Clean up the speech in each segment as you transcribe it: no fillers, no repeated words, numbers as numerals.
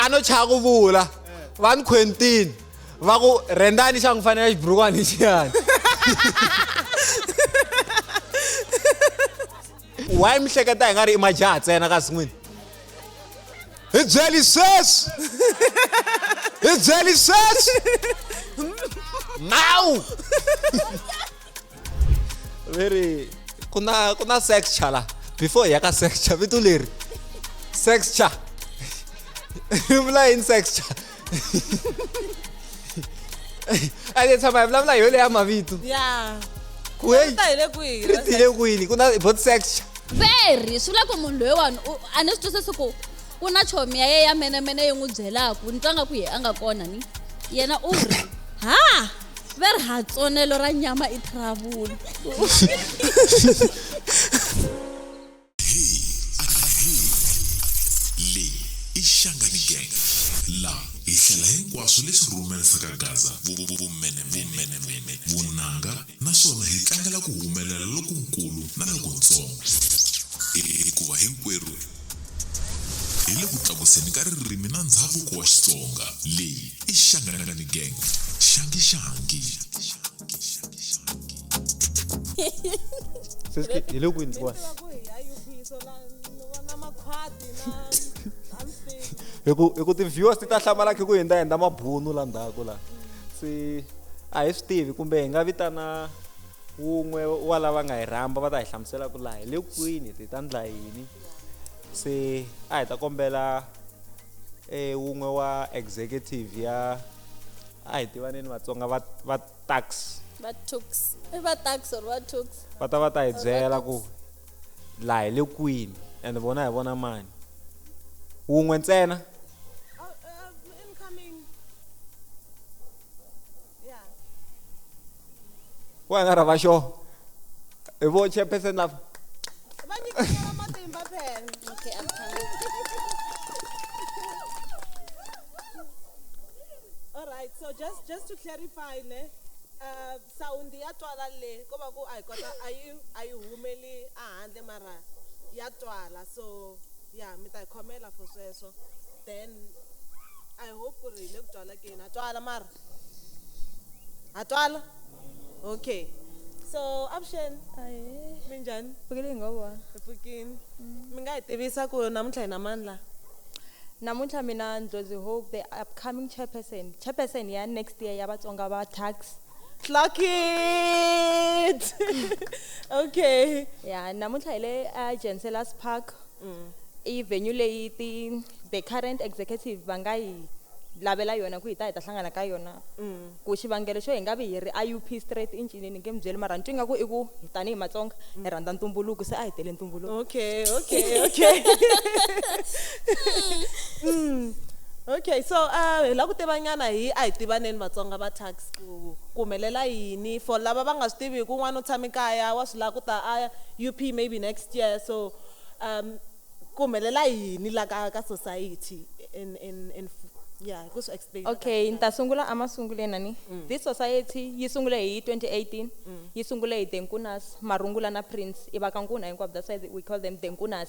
A no chava ku vula va ni khwentini va ku rendani xa n'wi fanela xiburukwani lexiyani. Why mi hleketa hi nga ri i majaha ntsena kasi n'wini? Hi byeli sweswi, hi byeli sweswi now. Veri ku na sex cha la. Before hi ya ka sex cha, vito leri sex cha ri vula yini? Sex cha a hi tshama hi vulavula hi yo leya mavito. Ku hey. Ta hi le kwihi? Ri tile kwini ku na bot sex cha? Veri swi vula ku munhu loyiwani a ni swi twisisi ku ku na chomi ya ye ya menemene yi n'wi byelaku ni twa nga ku ye a nga kona ni yena u ri ha ve ri ha tsonelo ra nyama i trouble. Hey, hey, leyi i Shangani Gang, la hi hlela hinkwaswo leswi rhumerisaka Gaza vumenemene, vunanga, naswona hi tlangela ku humelela lokunkulu na lokuntsongo, hikuva hinkwerhu hi le ku tlakuseni ka ririmi na ndzhavuko wa Xitsonga. Leyi i Shangani Gang, xangi xangi. Sesi, hi le kwini kona? Ku hi ya UP, so la ni vona makhwati na something. Hi ku ti-viewers ti ta hlamala khe ku hindza hindza mabunu la ndzhaku la, se a hi swi tivi kumbe hi nga vitana wun'we wa lava nga hi rhamba va ta hi hlamusela ku laha hi le kwini, ti ta ndla yini. Se a hi ta kombela wun'we wa executive ya a hi tivaneni Vatsonga va tax. Va tux, i va tax or va tux? Va ta va ta hi byela ku laha hi le kwini and vona hi vona mani wun'we ntsena. Incoming, yeah. Wa nga ra va xo hi vo chairperson lava. Va nyikela matimba phela. Okay, I'm coming. All right, so just to clarify ne, sound ya twala le ko va ku a hi kota a yi humeli a handle, mara ya twala, so yeah, mi ta hi khomela for sweswo. Then I hope ku ri hi le ku twala keni, ha twala, mara ha twala. Okay, so avuxeni, minjhani? Pfukile hi ngo vona. Hi pfukini. Mi nga hi tivisa ku namuntlha hi na mani la? Namuntlha mina Ndlozi Hope, the upcoming chairperson ya next year ya Vatsonga va tax. Clock it. Okay. Ya, namuntlha hi le a Janselas Park. I venue leyi ti the current executive va nga hi lavela yona ku hi ta hi ta hlangana ka yona. Ku xivangelo xo hi nga vi hi ri IUP straight i ncini ni nge mi byeli, mara ni twi nga ku i ku tanihi Matsonga hi rhandza ntumbuluko, se a hi tele ntumbuluko. Okay. So hi lava ku tiva nyana hi a hi tivaneni Vatsonga va tax, ku humelela yini for lava va nga swi tivi, ku un'wana u tshame kaya wa swi lava ku ta a UP maybe next year, so ku humelela yini la ka society in yeah, ku swi explain? Okay, ni ta sungula emasunguleni ani. This society yi sungule hi 2018. Yi sungule hi Denkunas, Marungula na Prince. I va ka Nkuna hinkwavo, that's why we call them Denkunas.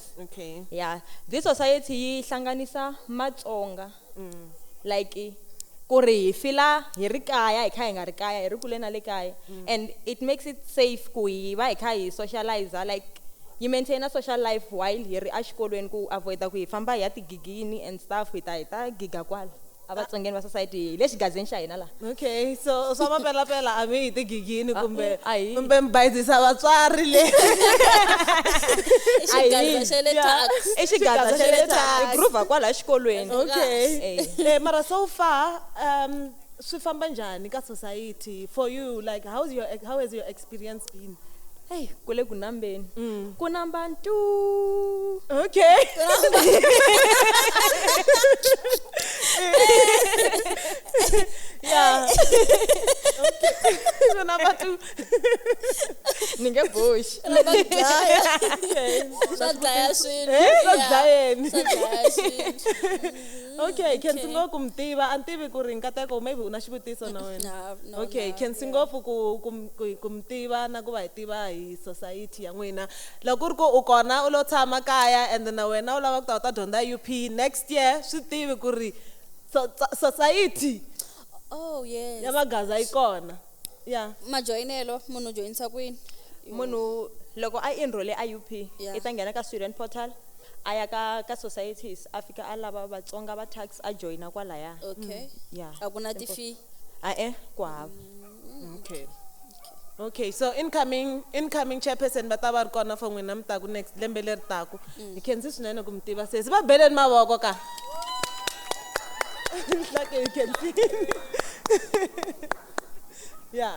Yeah, this society yi hlanganisa Matsonga like ku ri hi fila hi ri kaya, hi kha hi nga ri kaya, hi ri kule na le kaya, and it makes it safe ku hi va hi kha hi socialize, like yi maintain a social life while hi ri exikolweni, ku avoida ku hi famba hi ya tigigini and stuff. Hi ta giga kwala a Vatsongeni va society, hi le xigazeni xa hina laha. Okay, so swa mapelapela a mi hi tigigini kumbe A hi. kumbe mi bayizisa vatswari le? I xigaza xa le tax. I xigaza xa le Tax. hi groova kwala xikolweni. Okay. Eh. Mara so far swi famba njhani ka society for you? Like how has your experience been? Hey, ku le ku nambeni, ku namba ntu. Okay. Yeah. Okay. So number 2. Ni nge boxi. Ra va dlaya. Swa dlaya swilo. Swa dlayeni. Swa dlaya swilo. Okay, khensi ngopfu mi tiva, a ni tivi ku ri nkateko maybe u na xivutiso na wena. No, Okay, no, khensi ngopfu ku mi tiva na ku va hi tiva hi society ya n'wina. Loko ku ri ku u kona u lo tshama kaya and na wena u lava ku ta u ta dyondza UP next year, swi tivi ku ri society Oh yes. ya Magaza yi kona. Yeah. Majoyinelo munhu u joyinisa kwini? Munhu loko a enroll a UP, Yeah. i ta nghena ka student portal, a ya ka societies, a fika a lava Vatsonga va tax a joyina kwalaya. Okay. Yeah. A ku na ti-fee. A-e, ku hava. Okay. Okay, so incoming chairperson va ta va ri kona for n'wina mi taku next lembe leri taku. Hi khensi swinene ku mi tiva sesi. Va beleni mavoko ka. Like you can see. Yeah.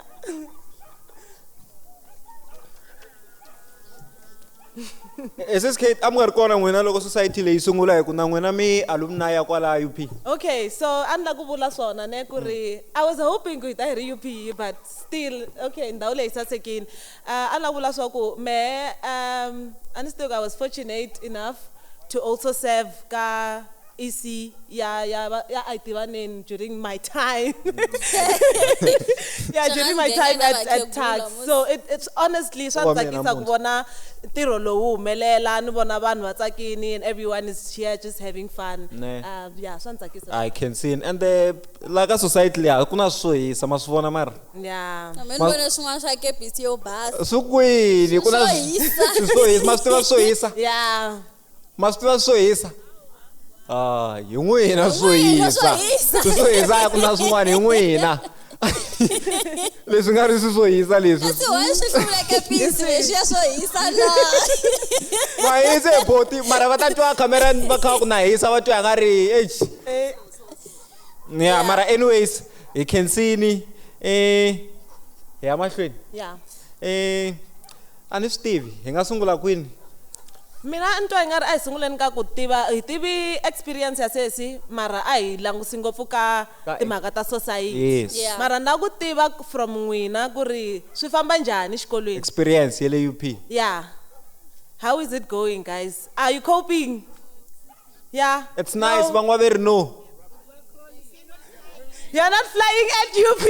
Ss Kate, a mi nga ri kona n'wina loko society leyi sungula hi ku na n'wina mi alumni ya kwala UP. Okay, so a ni la ku vula swona ne ku ri I was hoping ku hi ta hi ri UP but still okay ndhawu leyi sasekile. A ni la vula swa ku me a ni swi tivi ku I was fortunate enough to also serve ka EC ya Aitivaneni during my time. Yeah, during my time at Tuks. So it's honestly swa Wa mina tsakisa ku namuntlha. vona ntirho lowu humelela, ni vona vanhu va tsakini and everyone is here just having fun. Ne. Yeah, swa tsakisa. I can see. And the la ka society liya ku na swo hisa, ma swi vona mara? Yeah. Na mina ni vone swin'wana swa kepisi yo basa. Swi kwini? Ku na Swo hisa. swo hisa, ma swi tiva swo hisa? Yeah. Ma swi tiva swo hisa? Ah, hi n'wina swo N'wina hisa. swo hisa. Swo hisa ku na swin'wana hi n'wina. Leswi nga ri swi swo hisa leswi. Kasi why swi hluvula kepisi leswiya swo hisa na? Va hisa hi boti, mara va ta twa camera va kha ku na hisa va twa nga ri eish. Yeah, mara anyways, hi khensini hi ya mahlweni. Yeah. A ni swi tivi, hi nga sungula kwini? Mina ni twa i nga ri a hi sunguleni ka ku tiva hi tivi experience ya sesi mara a hi langusi ngopfu ka Ka timhaka ta society. Yes. Yeah. Mara na ku tiva from n'wina ku ri swi famba njhani xikolweni. Experience ya le UP. Yeah. How is it going, guys? Are you coping? Yeah. It's nice, No. van'wana va ri no. You're not flying at UP.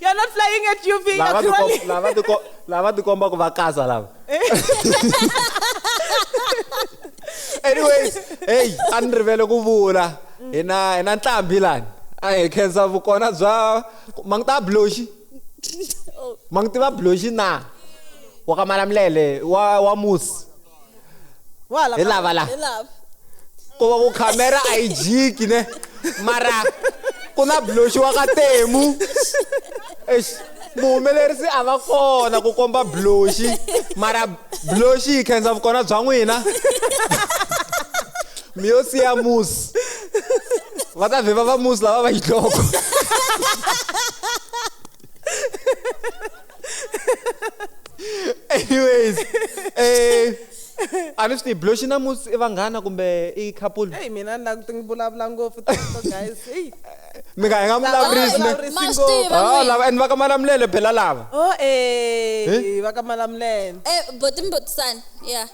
You're not flying at UP. You're Lava crawling. lava tikomba ku va kasa lava. Anyways, hey, a ni rivele ku vula. Hi na ntlhambi lani. A hi khensa vukona bya ma ngi ta Bloxi. Ma ngi tiva Bloxi na? Wa ka Malamulele wa Musi. Wala Hi lava la. Hi lava. Ku va ku camera a yi jiki ne. Mara ku na Bloxi wa ka Temu. Eish, muhumelerisi a va kona ku komba Bloxi. Mara Bloxi yi khensa vukona bya n'wina. Mi yo siya Musi. Va ta vheva va Musi lava va xidloko. Anyways, a ni swi tivi Bloxi na Musi i vanghana kumbe i couple? Hey, mina ni la ku ti vulavula ngopfu to guys. Hey. Mi nga hi nga vulavurisi ne? Vulavurisi Ma swi ngopfu. tiva Ah, n'wina. lava and va ka Malamulele phela lava. Oh, va ka Malamulele. Boti mbotisani. Yeah.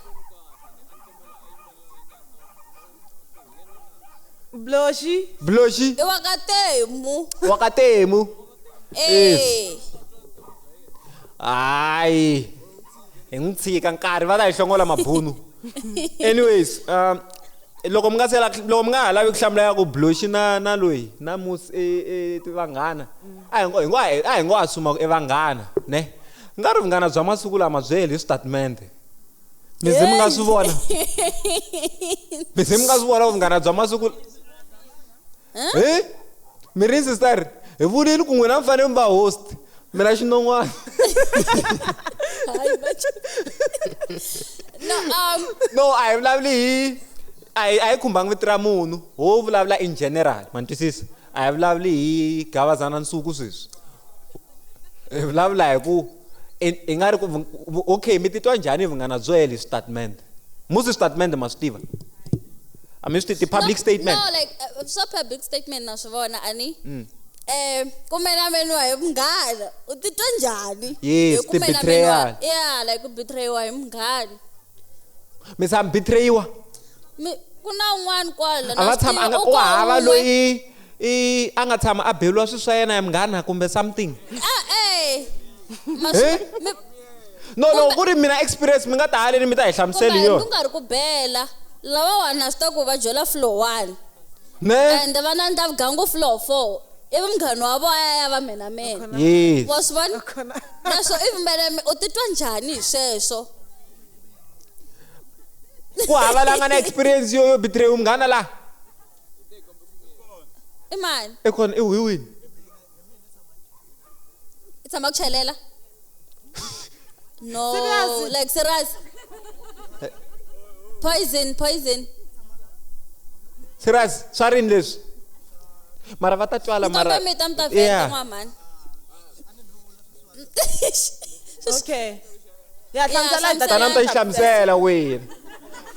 Bloxi. Bloxi. I wa ka Temu. Wa ka Temu. Yes. Hayi. Hi n'wi tshika nkarhi va ta hi hlongola mabunu. Anyways, loko mi nga se loko mi nga ha lavi ku hlamula ya ku Bloxi na loyi na Musi i vanghana. A hi ngo assume ku i vanghana, ne? Nga ri vunghana bya masiku lama byi heli hi switatimende. Mi ze mi nga swi vona. Mi ze mi nga swi vona vunghana bya masiku. Eh? Mi ri sister, hi vulini ku n'wina mi fanele mi va host. Mina xinon'wana. No, No, a hi vulavuli hi a hi khumbangi vito ra munhu. Ho vulavula in general, ma ni twisisa? A hi vulavuli hi Gavazana Nsuku sweswi. Hi vulavula hi ku i nga ri ku okay, mi titwa njhani hi vunghana byo hela hi switatimende? Musi switatimende ma swi tiva? A mi swi tivi ti-public no, statement? No, like swa public statement na swi vona a ni. Ku menameniwa hi munghana u titwa njhani? Yes, Hi ku ti-betrayal. menameniwa- Yeah, like ku betrayiwa hi munghana. Mi tshama betrayiwa? Mi ku na un'wana kwala A va tshama a nga u ku hava un'we. loyi i a nga tshama a beliwa swilo swa yena hi munghana kumbe something. Ah, eh. Eh? No, no, Kumbe- ku ri mina experience mi nga ta haleni mi ta hi hlamuseli kumbe yona. ku nga ri ku bela lava wani a swi ta ku va jola floor 1 Ne? and va na ndhavugangu floor 4 ivi munghana wa vona ya va menamena. Yes. Wa swi vona? Naswo ivi mena u titwa njhani hi sweswo? Ku hava la nga na experience yo betray munghana la. I mani? I kona i wiwini. I tshama ku chelela? No, Serious? like serious. Poison, poison. Serious, swa rini leswi? Mara va ta twala mara. Kambe mi ta mi ta Yeah. vheta n'wamhani. Okay. Ya hlamusela hi Tana mi ta yi hlamusela wena.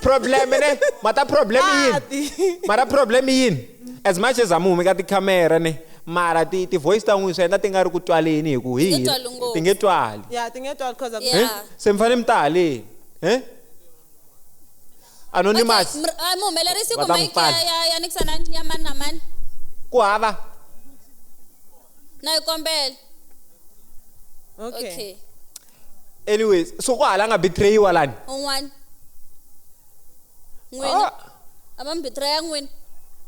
Problem ne? Mata problem yini? Ati. Mara problem yini? As much as a mu humi ka tikhamera ne, mara ti ti voice ta n'wina swi endla ti nga ri ku twaleni hi ku hi Ti nge twali ngopfu. ti nge twali. Ya ti nge twali cause Yeah. Eh? Se mi fanele mi ta haleni. Eh? Anonymous. Okay, muhumelerisi Va ku ta n'wi mic pfala. ya Nixon ya mani na mani. Ku hava. Na yi kombela. Okay. Okay. Anyways, so ku hala nga betrayiwa lani. Un'wana. N'wina. Ah. A va mi betraya n'wina.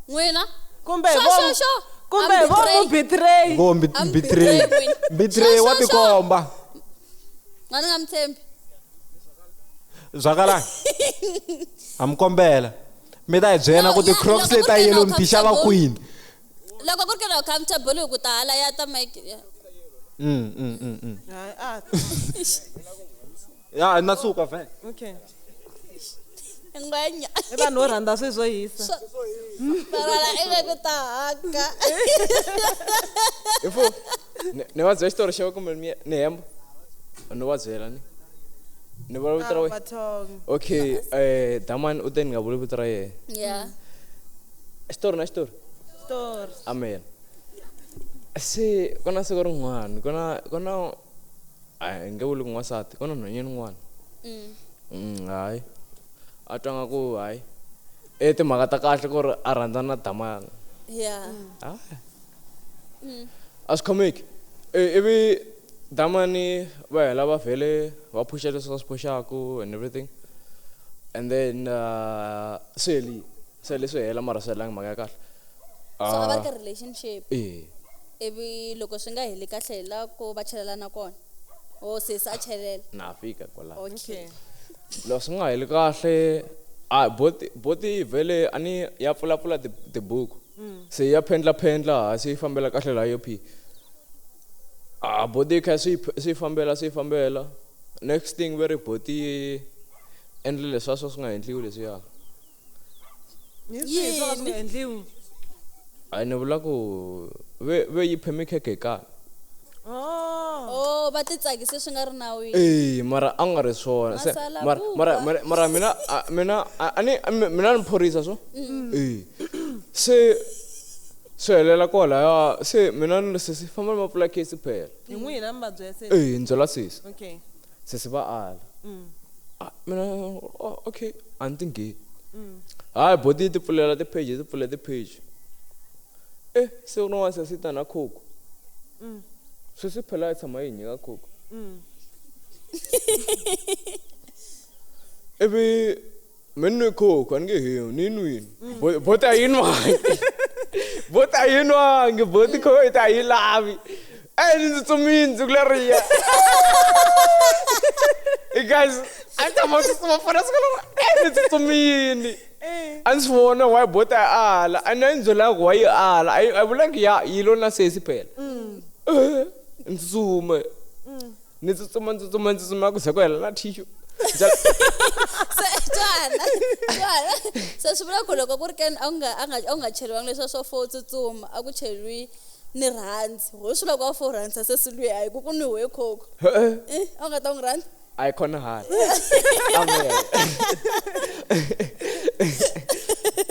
N'wina. Kumbe Sure, vo sure, sure. kumbe I'm vo mu betray. betray. Ngo I'm betray. betray n'wina. Betray Sure, wa sure, sure. tikomba. A ni nga mi tshembi. Zwakalani. Ha mi kombela. Mi ta hi byela No, ku ti yeah, Crocs loko leta ku ri yellow na mi ti xava comfortable. kwini? Loko ku ri ke na comfortable hi ku ta hala ya ta mic. ya. Hayi, ah, Ya na suka vhele. okay. Ngwenya. I vanhu vo rhandza swilo swo hisa. Mara la ingaku ta haka. Ifo ni va byela xitori xa kumbe ni hemba ni va byela ni ni vula vito ra wena Vathonga. okay Damani u te ni nga vuli vito ra yena Yeah. xitori na xitori Story. amen se ku na siku rin'wana ku na ku na a hi nge vuli ku n'wansati ku na nhwanyana un'wana hayi a twa nga ku hayi i timhaka ta kahle ku ri a rhandza na Damani Yeah. hayi a swi khomeki ivi Damani va hela va vhele va phusha leswi va swi phuxaku and everything and then swi heli se leswi hela mara swi helangi mhaka ya kahle So a va ri Ah, ka relationship. eh Ivi loko swi nga heli kahle hi la ku va chelelana kona. O sesi a chelela. na fika kwalaho Okay. Okay. loko swi nga heli kahle a boti boti vhele a ni ya pfulapfula tibuku se ya phendla phendla ha se yi fambela kahle laha yo phi a boti yi kha swi swi fambela swi fambela next thing ve ri boti yi endle leswiya swo swi nga endliwi leswiya Hi swihi swo ka swi nga endliwi? a ni vula ku ve yi pheme khekhe hi kani Oh. Oh, va ti tsakise swi nga ri nawini. Eh, mara a nga ri swona se Masala mara mara buka. mara mara mina mina a ni mina ni phorisa so eh se swi helela kwalaya se mina ni ri sesi famba ni va pfula case phela Hi n'wina mi va byela se. eh ni byela sesi Okay. sesi va ala Ah, mina oh, okay a ni ti ngheni hayi boti yi ti pfulela ti-page yi ti pfulela ti-page eh se rin'wana sesi ta na khokho sesi phela yi tshama yi hi nyika khokho ivi mi nwi khokho a ni nge he ni nwini boti a yi nwangi boti a yi nwangi boti khokho yi ta a yi lavi e ni tsutsumile ndzi ku leriya guys a ni tshama tsutsuma fona siku lero e ni tsutsumile a ni swi vona why boti a ala a ni a ni byelanga ku why yi ala a yi vulangi ya yi lo na sesi phela Eh, ni tsutsume ni tsutsuma ni tsutsuma ni tsutsuma ku ze ku hela na tissue Se twana. Twana. Se swi vula ku loko ku ri keni a nga a nga a nga cheliwangi leswiya swo fo tsutsuma a ku cheliwi ni rhandzi. Ho swi loko a fo rhandza se swi lwiya hi ku ku nwiwe khokho. Eh, a wu nga ta n'wi rhandza? a yi khona hala Amen.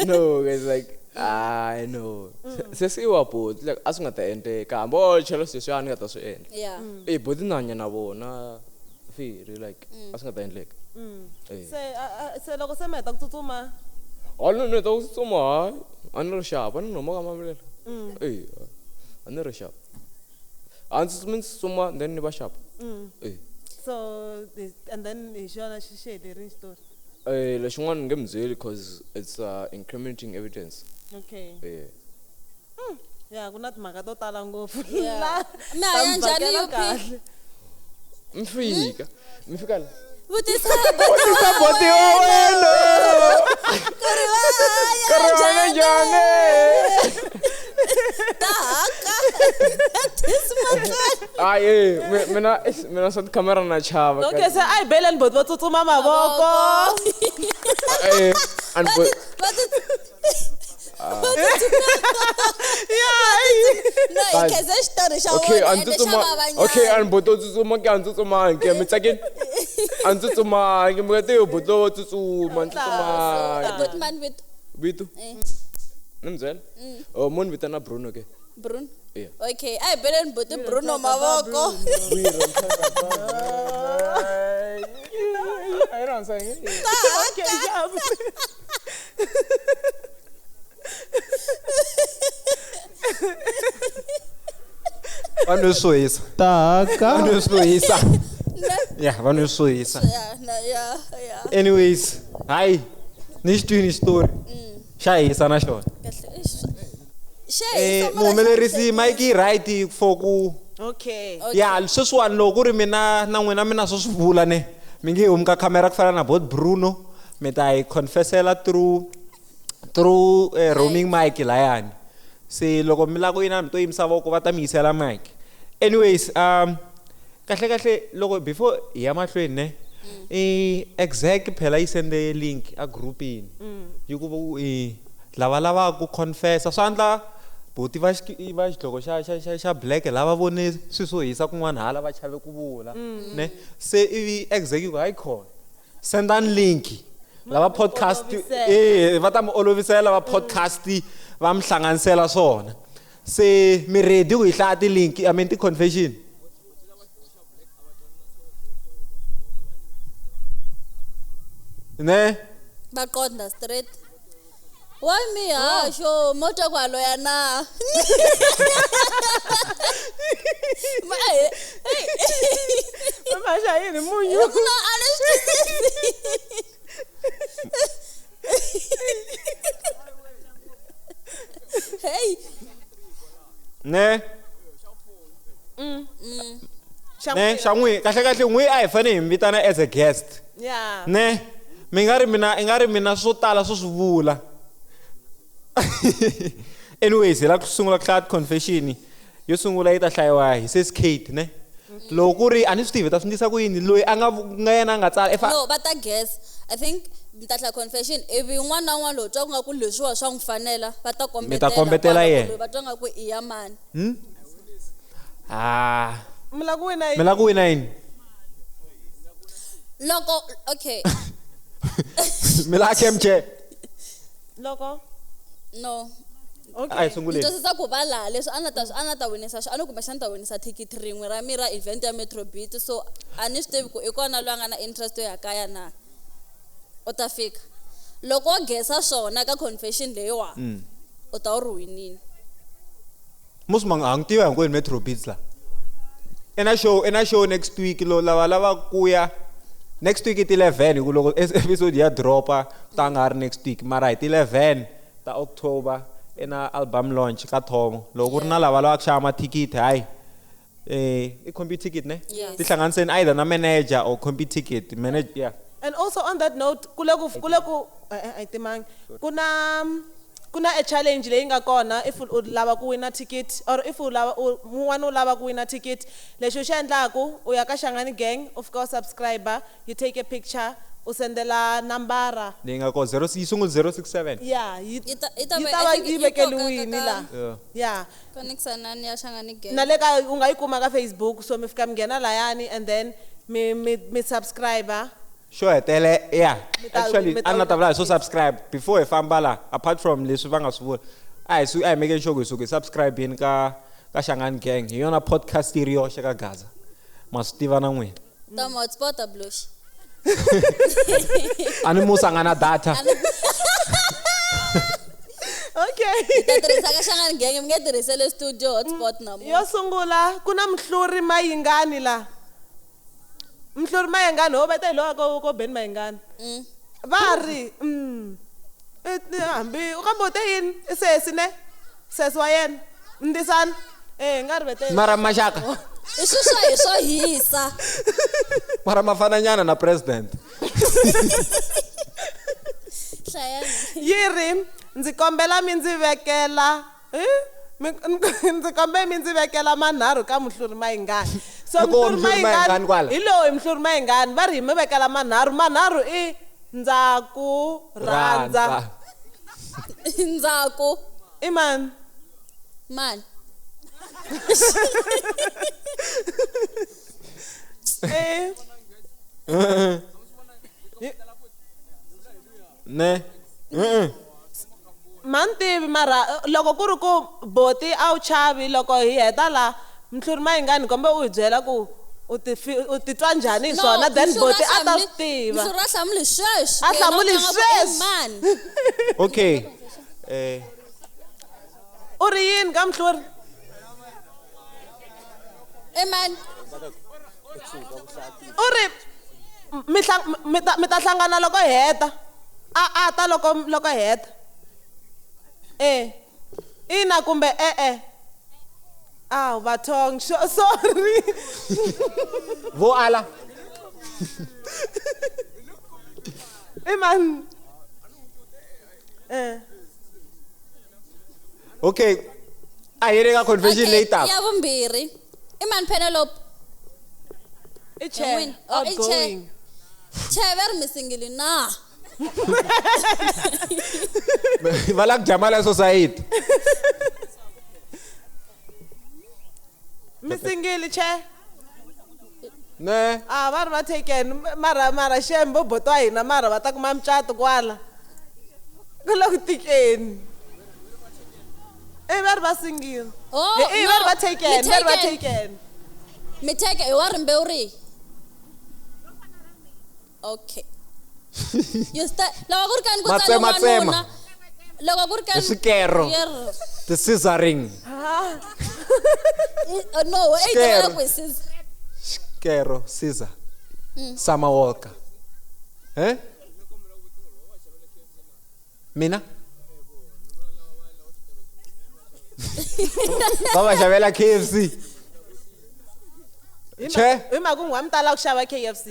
No guys like I know. Se se wa boti like a swi nga ta endleka hambi o chela sweswi a ni nga ta swi endla. Yeah. Eh boti na hanya na vona firi like a swi nga ta endleka. Eh. Se loko se mi heta ku tsutsuma A ni ni ta ku tsutsuma hayi a ni ri xava ni huma ka mavilela. Eh a ni ri xava. A ndzi tsutsumi ndzi tsutsuma then ni va xava. Eh. So and then hi xona xi xi helerile xitori. Eh lexin'wana ni nge mi byeli cause it's incriminating evidence. Okay. Eh. Ya ku na timhaka to tala ngopfu. Yeah. La Mi ta hanya mi njhani vhakela UP? kahle. Mi fika. Mi fika la. Vutisa Vutisa boti wa wena. ku ri va hanya Ku ri va hanya njhani? Ta haka. Tismatlani. Hayi eh mina mina swa tikhamera na chava. Okay, se a hi beleni boti vo tsutsuma mavoko. Eh and Va ti No, hi Guys. khensa xitori xa Okay, vona a ende ndzi xa tsutsuma. vavanyana. Okay, a ni boto tsutsuma ke a ndzi tsutsumangi ke mi tsakini. A ndzi tsutsumangi mi nga te boto wo tsutsuma ndzi tsutsumangi. Boti mani vito? Vito? Eh. Ni mi byela? Oh, mo ni vitana Bruno ke. Bruno. Yeah. Okay, a hi beleni boti Bruno mavoko. Okay, xava. Va nwe swo hisa. Taka. Va nwe swo hisa. Yeah, va nwe swo hisa. Yeah, no, yeah, yeah. Anyways, hayi ni xi twini xitori. Xa hisa na xona. Kahle. Eish, Xe Eh hisa mara xa muhumelerisi Mike right for ku Okay. Okay. ya sweswiwani loko ku ri mina na n'wina mina swo swi vula ne mi nge humi ka khamera ku fana na bot Bruno mi ta hi confessela through roaming mic layani se loko mi lava ku yina mi to yimisa voko va ta mi yisela mic anyways kahle kahle loko before hi ya mahlweni ne i exact phela yi sende link a groupini yi ku i lava lavaka ku confessa swa endla boti va va xidloko xa xa xa xa black lava vone swilo swo hisa kun'wana hala va chave ku vula ne se ivi exact yi ku hayi khona sendani link lava podcast olovisela. eh va ta mi olovisela va podcast va mi hlanganisela swona se mi ready ku hi hlaya ti-link I mean ti-confession ne Va qonda straight. Wa mihaxo mo twa ku halo ya na. Ma eh, Ma xa yini munyu? No, a ni swi twisisi. Hey, ne Xa ne xa n'wi kahle kahle n'wi a hi fanele hi mi vitana as a guest Yeah. ne mi nga ri mina i nga ri mina swo tala swo swi vula anyways hi la ku sungula ku hlaya confession yo sungula yi ta hlayiwa hi sis Kate ne loko ku ri a ni swi tivi ta swi ndlisa ku yini loyi a nga nga yena a nga tsala if no, va ta guess. I think mi ta hlaya confession ivi un'wana na un'wana loyi u twa nga ku leswiwa swa n'wi fanela va ta kombetela. kombetela kwala ku yena. loyi Va twa nga ku i ya mani. Ah Mi lava ku wina mi lava ku wina yini Loko okay, mi lava kemche Loko no. a hi Okay. Ni sunguleni twisisa ku va laha leswi a na ta a na ta winisa a ni kumbexana ta winisa thikithi rin'we ra mi ra event ya Metro Beat so a ni swi tivi ku i kona loyi a nga na interest yo ya kaya na u ta fika loko wo gesa swona ka confession leyiwa u ta u ri winini musi ma nga n'wi tiva hinkwenu Metro Beats la ina show ina show next week lo lava lava ku ya next week i ti 11 hi ku loko episode ya dropa ku ta nga ri next week mara hi ti 11 ta October ina album launch ka Thomo loko ku ri na lava lavaka ku xava mathikithi hayi eh i computer ticket ne Yes. tihlanganiseni either na manager or computer ticket manager yeah And also on that note, kule ku kule ku a timangi. Kuna kuna a challenge leyi nga kona if u lava ku wina ticket or if u lava un'wana u lava ku wina ticket lexi u xi endlaku u ya ka Shangani Gang u fika u subscriber you take a picture u sendela nambara leyi nga ko 0 yi sungula 067 yeah yi Yi ta- yi ta yi va- ta I va think yi yi vekeliwini koka la ka- Yeah. yeah Connexanani ya Shangani Gang na le ka u nga yi kuma ka Facebook so mi fika mi nghena layani and then mi mi mi subscriber Xo hetele ya Mi ta- actually mi ta- a ni la ta vula hi swo subscribe before hi famba la apart from leswi va nga swi vula a hi a hi making sure ku hi suka hi subscribe-ini ka Shangani Gang hi yona podcast yi ri yoxe ka Gaza ma swi tiva na n'wina Ta ma hotspot blush. A ni musa nga na data. Okay. Ta tirhisa ka Shangani Gang mi nge tirhisele studio hotspot namuntlha. Yo sungula ku na Mhluri Mayingani la. Mhluri Mayingani ho veta hi lowa ko Ben Mayingani. Va ri hambi u kambe u te yini i sesi ne sesi wa yena Ndisana eh nga ri vete Mara maxaka I swi swa hi swo hisa. Mara ma fananyana na president. Hlayani. Yi ri ndzi kombela mi ndzi vekela ndzi kombela mi ndzi vekela manharhu ka Mhluri Mayingani. So Loko Mhluri Mhluri Mayingani kwala. Hi loyi Mhluri Mayingani va ri hi mi vekela manharhu manharhu i ndzaku rhandza. Ndzaku. I mani? Mani. Eh. Ne. Mantivi mara loko ku ri ku boti a wu chavi loko hi heta la Mhluri Mayingani kombe u hi byela ku u titwa njhani hi swona then boti a ta swi tiva. Mhluri a hlamuli sweswi. A hlamuli Yena u twa nga ku i sweswi. mani. Okay. U ri yini ka Mhluri? I mani? U ri mi ta hlangana loko hi heta. A ta loko hi heta. Eh. Ina kumbe e-e. Aw, Bathong, sorry. Vo ala. I mani? Eh. Okay. A hi ri ka confession Okay, later. Ya vumbirhi. I mani Penelope? I chair. N'wini. Oh, i chair. Outgoing. Chair va ri mi singili na. Va la ku dya mali ya society. Mi singili chair? Ne. Ah, va ri va taken mara xem vo boti wa hina mara va ta kuma mucato kwala. Ku le ku tikeni. I va ri va singili. Oh, I va ri va no. taken, Mi va ri va taken. taken. Mi taken i wa rimbewu rihi? Okay. You start loko ku ri kani ku tsale Matsema, tsema. n'wanuna. Loko ku ri kani Hi swikero. Yer. The scissoring. No, i Swikero. tivela ku hi scissor. Xikero, scissor. Summer Walker. Eh? Mina? Va va xavela KFC. Che? Hi mhaka ku n'wa mi tala ku xava KFC.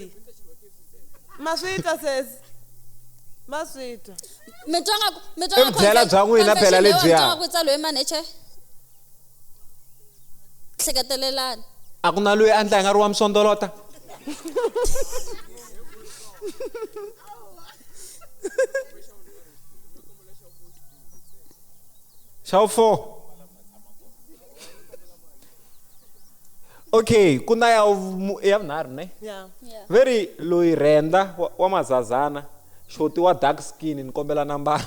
Ma swi twa sesi. Ma swi twa. Mi twa nga ku mi twa I nga vudyela bya n'wina phela confession leyiwani, lebyiya. mi twa nga ku tsaliwe mani che? Hleketelelani. A ku na loyi a ndla hi nga ri wa misondolota. Xa wu 4. Okay, ku na ya ya vunharhu ne? Yeah. Yeah. Very loyi renda wa mazazana xoti wa dark skin ni kombela nambara.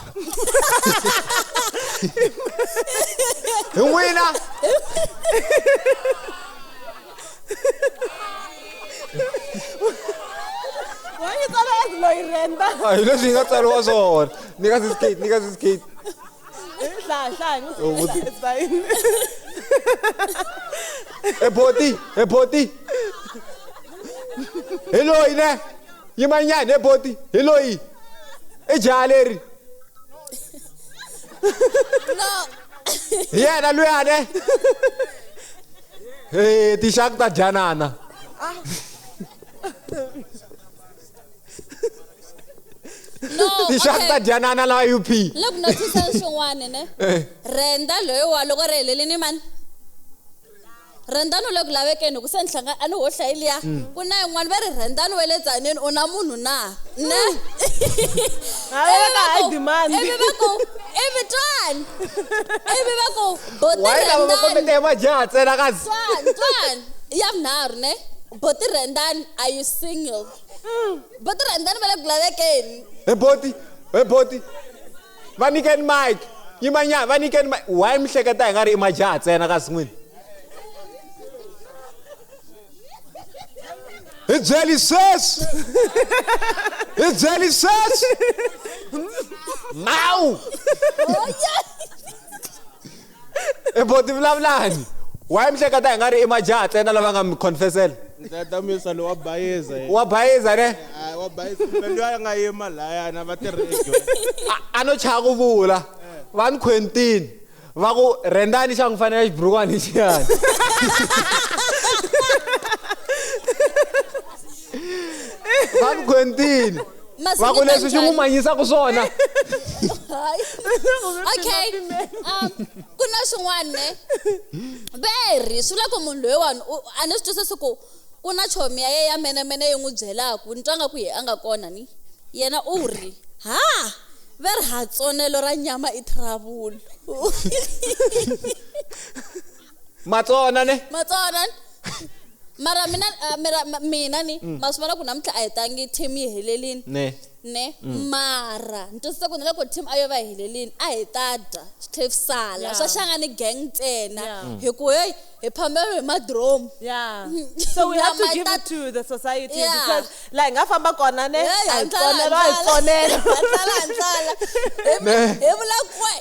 Hi n'wina. Wa yi tsala as loyi renda. A hi leswi yi nga tsariwa swona. Nyika siskate, nyika siskate. Hlaya, hlaya, n'wi Oh, tshika, it's fine. E boti, e boti. Hi loyi ne? Yimanyani e boti, hi loyi. I jaha leri. No. Hi yena luya ne? Hey, tinxaka ta dyanana. No, Tinxaka okay. ta dyanana la UP. Le ku notice swin'wana ne? Renda loyiwa loko ri helelini mani? Rendani u le ku lavekeni ku se ni hlanga a ni ho hlayi liya. Ku na yin'wana va ri rendani wa le Tzaneen u na munhu na? Ne? Ha, va ka high demand. Ivi va ku ivi twani. Ivi va ku boti Why lava va rendani. kombeta hi majaha ntsena kasi? Twani, twani. Ya vunharhu ne? Boti rendani, are you single? Boti Rendani va le ku lavekeni. He boti, he boti. Va nyikeni mic. Yimanyana, va nyikeni mic. Why mi hleketa hi nga ri i majaha ntsena kasi n'wini? Hi byeli sweswi. Hi byeli sweswi. Mawu. He boti vulavulani. Why mi hleketa hi nga ri i majaha ntsena lava nga mi confessela? Ndza lo wa bayiza yena. Wa bayiza ne? Ah, wa bayiza kumbe loyi a nga yima lahayana va tirheki. A no chava ku vula. Va ni Quentin. Va ku Rendani xa n'wi fanela xiburukwani lexiyani. Va ni Quentin. Va ku leswi xi n'wi manyisaka swona. Okay. Ku na swin'wana ne? Veri swi vula ku munhu loyiwani a ni swi twisisi ku ku na chomi ya yena ya menemene yi n'wi byelaka ni twa nga ku ye a nga kona ni yena u ri ha ve ri ha tsonelo ra nyama i trouble. Matsona ne? Matsona. Mara mina mina ni ma swi vona ku namuntlha a hi tangi team yi helelini. Ne. Ne mara ni twisisa ku na loko team a yo va helelini a hi ta dya swi tlhela swi sala swa Shangani gang ntsena hi ku hey hi phamela hi madromu. Yeah. So we have to give it to the society because la hi nga famba kona ne a hi tsonelo a hi tsonelo. Hantlala. Hi vula kwe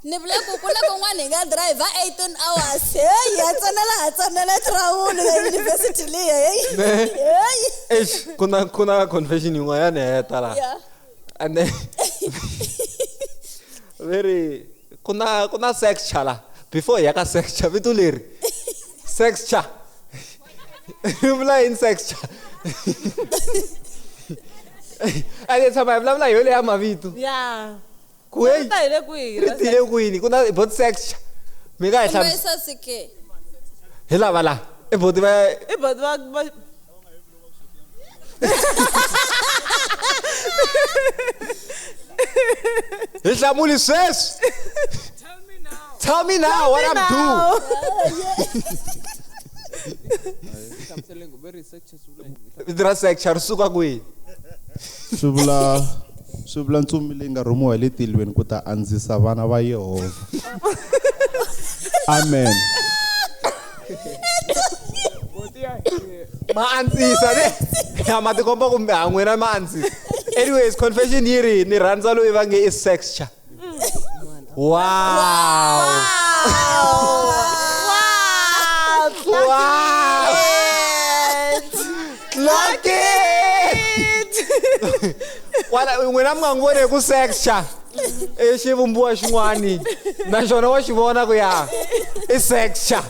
ni vula ku ku na kun'wana hi nga driver 18 hours. Hey, ha tsonela trouble ya university liya. Hey. Hey. Eish, kuna confession yin'wana ya heta laha. Yeah. And then very kuna sex chala before ya ka sex cha vito leri. Sex cha. Vula yini sex cha? A ni tshama hi vulavula hi yo leya mavito. Yeah. Ku hey. Ri ta hi le kwihi? Ri tile kwini? Ku na bot sex cha. Mi nga hi Kumbe hlamusela. sasike. Hi lava la. I boti va I boti va Hi hlamuli sweswi. Tell me now what I'm doing. Vito ra sex cha ri suka kwihi? Swi vula ntsumi leyi nga rhumiwa hi le tilweni ku ta andzisa vana va Yehovha. Amen. Ma andzisa ne? Ya ma tikomba kumbe ha n'wina ma andzisa. Anyways, confession yi ri ni rhandza loyi va nge i sex cha. Wow. Wow. Wow. Clock it. Wala n'wina mi nga n'wi voni ku sex cha. I xivumbiwa xin'wani naxona wa xi vona ku ya i sex cha.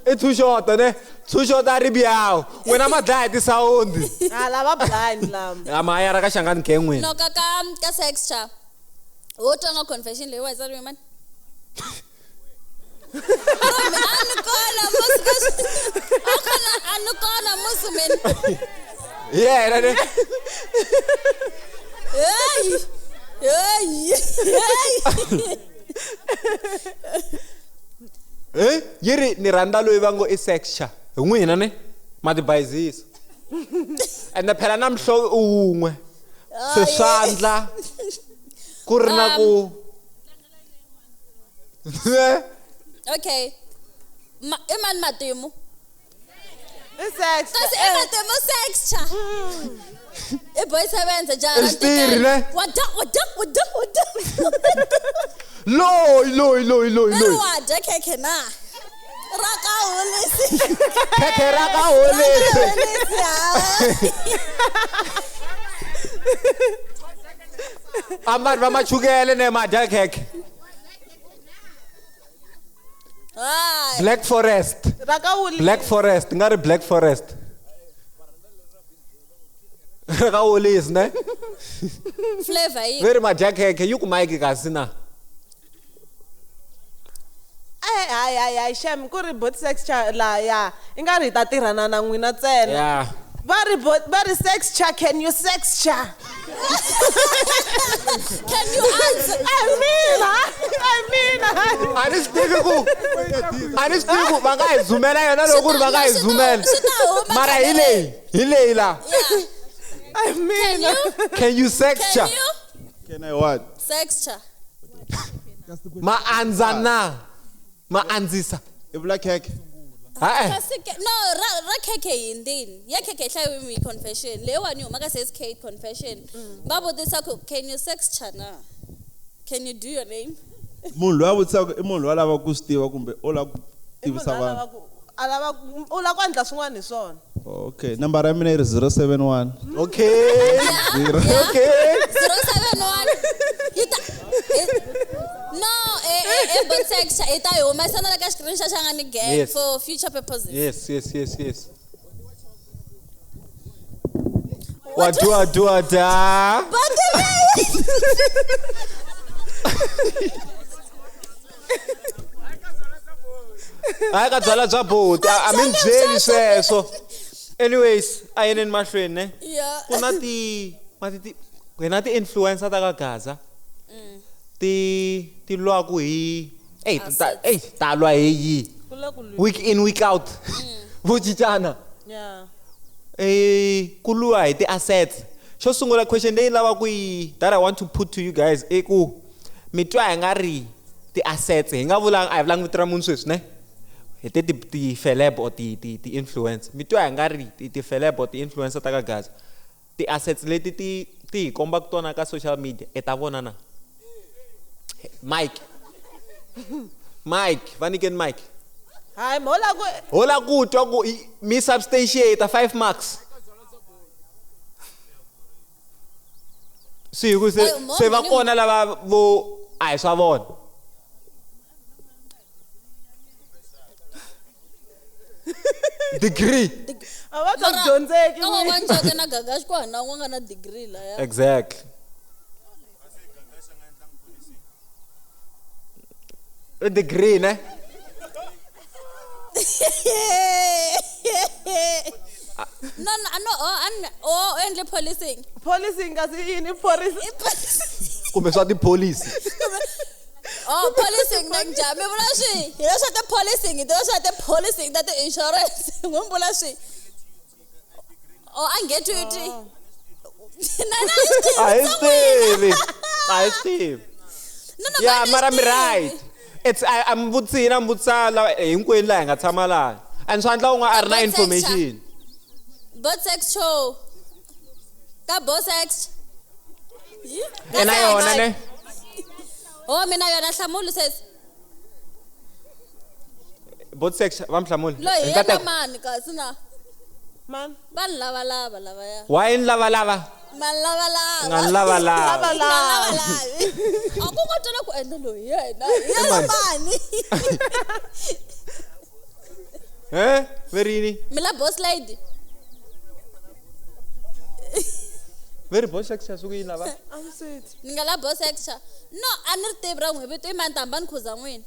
I two shot ne? Two shot a ri biyawu. N'wina ma dlaya hi tisawundi. Ah, lava blind lama. A ma ya ra ka Shangani gang n'wina. No ka ka sex cha. Wo twa nga confession leyi wa yi tsariwe mani? A ni kona musi a ni kona musi mina. Hi yena ne? Hey! Hey! Hey! Eh? Yi ri ni rhandza loyi va ngo i sex cha. Hi n'wina ne? Ma tibayizisa. Ende phela na muhlovo i wun'we. Se swandla ku ri na ku Okay. I mani matimu? I sex. Kasi i matimu sex cha. I boy sevenza jara. I xitiri ne? Wa dya wa dya wa dya wa dya. Loyi loyi loyi loyi Veri loyi. wa dya khekhe na? Ra ka holisi. Khekhe ra ka holisi. Holisi ha. A vanhu va machukele ne ma dya khekhe. Hayi. Black Forest. Ra ka wuli. Black Forest, nga ri Black Forest. Ra ka holisi ne? Flavor yi. Veri ma dya khekhe yi ku mike kasi na. Ai ai ai ai shem ku ri bot sex cha la ya. I nga ri hi ta tirhana na n'wina ntsena. Yeah. Va ri sex cha, can you sex cha? Can you answer? Ai mina ai mina. A ni swi tivi ku a ni swi tivi ku va nga hi zumela yona loko ku ri va nga hi zumela. Swi ta huma Mara hi leyi, hi leyi la. Yeah. Ai Can mina. you? Can you sexture? Can you? Can I what? Sexture. Ma andza na? Ma andzisa. I vula khekhe. Ha-e. Kasi no, ra khekhe yindini. Ya khekhe hlayiwe mi confession. Leyiwani yi huma ka Sis Kate confession. Va vutisa ku can you sexture na? Can you do your name? Munhu loyi a vutisaka i munhu loyi a lavaka ku swi tiva kumbe o lava ku tivisa vanhu. A lava u lava ku endla swin'wana hi swona. Okay, nambara ya mina yi ri 071. Okay. Zero. Okay. 071. Yi ta no, bot sexture yi ta yi humesa na le ka screenshot xa nga ni gang Yes. for future purposes. Yes. Wa dua dua da. But Hayi ka byala bya boti, a mi ni byeli sweswo. Anyways, a yeneni mahlweni ne. Yeah. Ku na ti mati ti ku na ti-influencer ta ka Gaza. Ti lwaku hi ey ta ey ta lwa hi yi. Ku le ku lwi. Week in week out. Vo cincana. Yeah. Ku lwiwa hi ti-assets. Xo sungula question leyi lava ku yi that I want to put to you guys i ku mi twa hi nga ri ti-assets hi nga vulanga a hi vulangi vito ra munhu sweswi ne hi te ti-celeb or ti-influencer mi twa hi nga ri ti-celeb or ti-influencer ta ka Gaza ti-assets leti ti ti hi kombaka tona ka social media i ta vona na Mike Mike va nyikeni Mike Hayi mo la ku ho la ku twa ku mi substantiate 5 marks swi hi ku se Ay, mo se va mina- kona lava vo a hi swa vona degree a va ta dyondzeki. Ka wa Nchake na Gagash ku hana un'we nga na degree laya. Exactly. I degree ne No, oh, oh, endle policing. Policing kasi yini policy? Kumbe swa tipholisi. Oh, policing na njhani? Mi vula swi? Hi leswa ti-policing, hi tiva swa ti-policing ta ti-insurance. N'wi vula swi? Oh, a nge twi twi. Na na A hi swi tivi. A hi swi tivi. No, no, Yeah, va mara mi swi tivi. right. It's I mi vutisile, mi vutisa la hinkwenu laha hi nga tshama laha. And swi endla un'we a ri na Ka information. Bot sex show. Ka bot sex. I na yona ne? Oh, mina yona hlamulu sesi. Bot sex va mi hlamula. Loyi hi Hi yena mani kasi na? Man. Vanhu lavalava lavaya. Why ni lavalava? Mani lavalava. Nga ni lavalava. Nga lavalavi. A ku nga twela ku endla loyi hi yena. Hi yena mani. mani. Eh? Verini? Mi la boss lady. Very bot sex ya suku yini lava? I'm sweet. Ni nga la boss extra. No, a ni ri tivi ra n'wi vito i mani tamba ni khuza n'wini.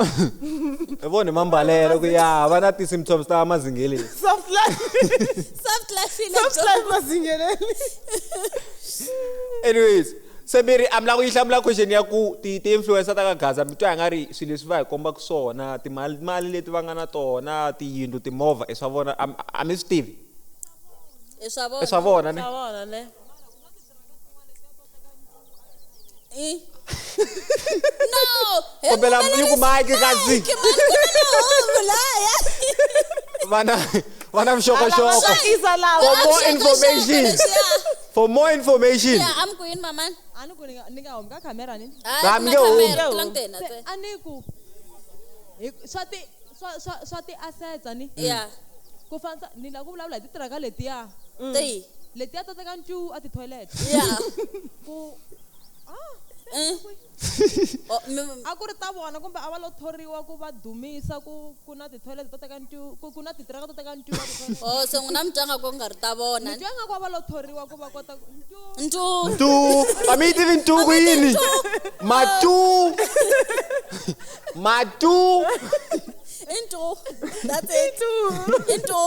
Hi vone mambalelo ku ya va na ti-symptoms ta mazingeleni. Soft life. Soft life yi le Soft life mazingeleni. Anyways, se mi ri a mi lava ku yi hlamula question ya ku ti-influencer ta ka Gaza mi twa hi nga ri swilo leswi va hi kombaka swona timali mali leti va nga na tona tiyindlu timovha i swa vona a mi swi tivi I swa vona. I swa vona ne Swa vona ne. I. No, hi Kombela yi ku mike kasi. Mike, mani, ku na mahungu laya. Va na vuxokoxoko. Tsakisa lava. For more information. For more information. Yeah, I'm queen mama. A ni ku ni nga humi ka camera ni. Hayi, Nah, ku na mi nge humi. camera, ku languteni, Se, tse. a ni ku hi swa ti swa ti-assets a ni. Yeah. Ku fanisa ni lava ku vulavula hi titiraka letiya. Tihi? Letiya to teka ncuwu a ti-toilet. Yeah. Ku Oh, mi- a ku ri ta vona kumbe a va lo thoriwa ku va dumisa ku ku na ti-toilet to teka ncuwu ku na titiraka to teka ncuwu a ti-toilet. Oh, se n'wina mi twa nga ku nga ri ta vona. Ni twa nga ku a va lo thoriwa ku va kota ku ncuwu. Ncuwu. Ntu, a mi yi tivi ntuku yini? Matu. Matu. Into that's it. Into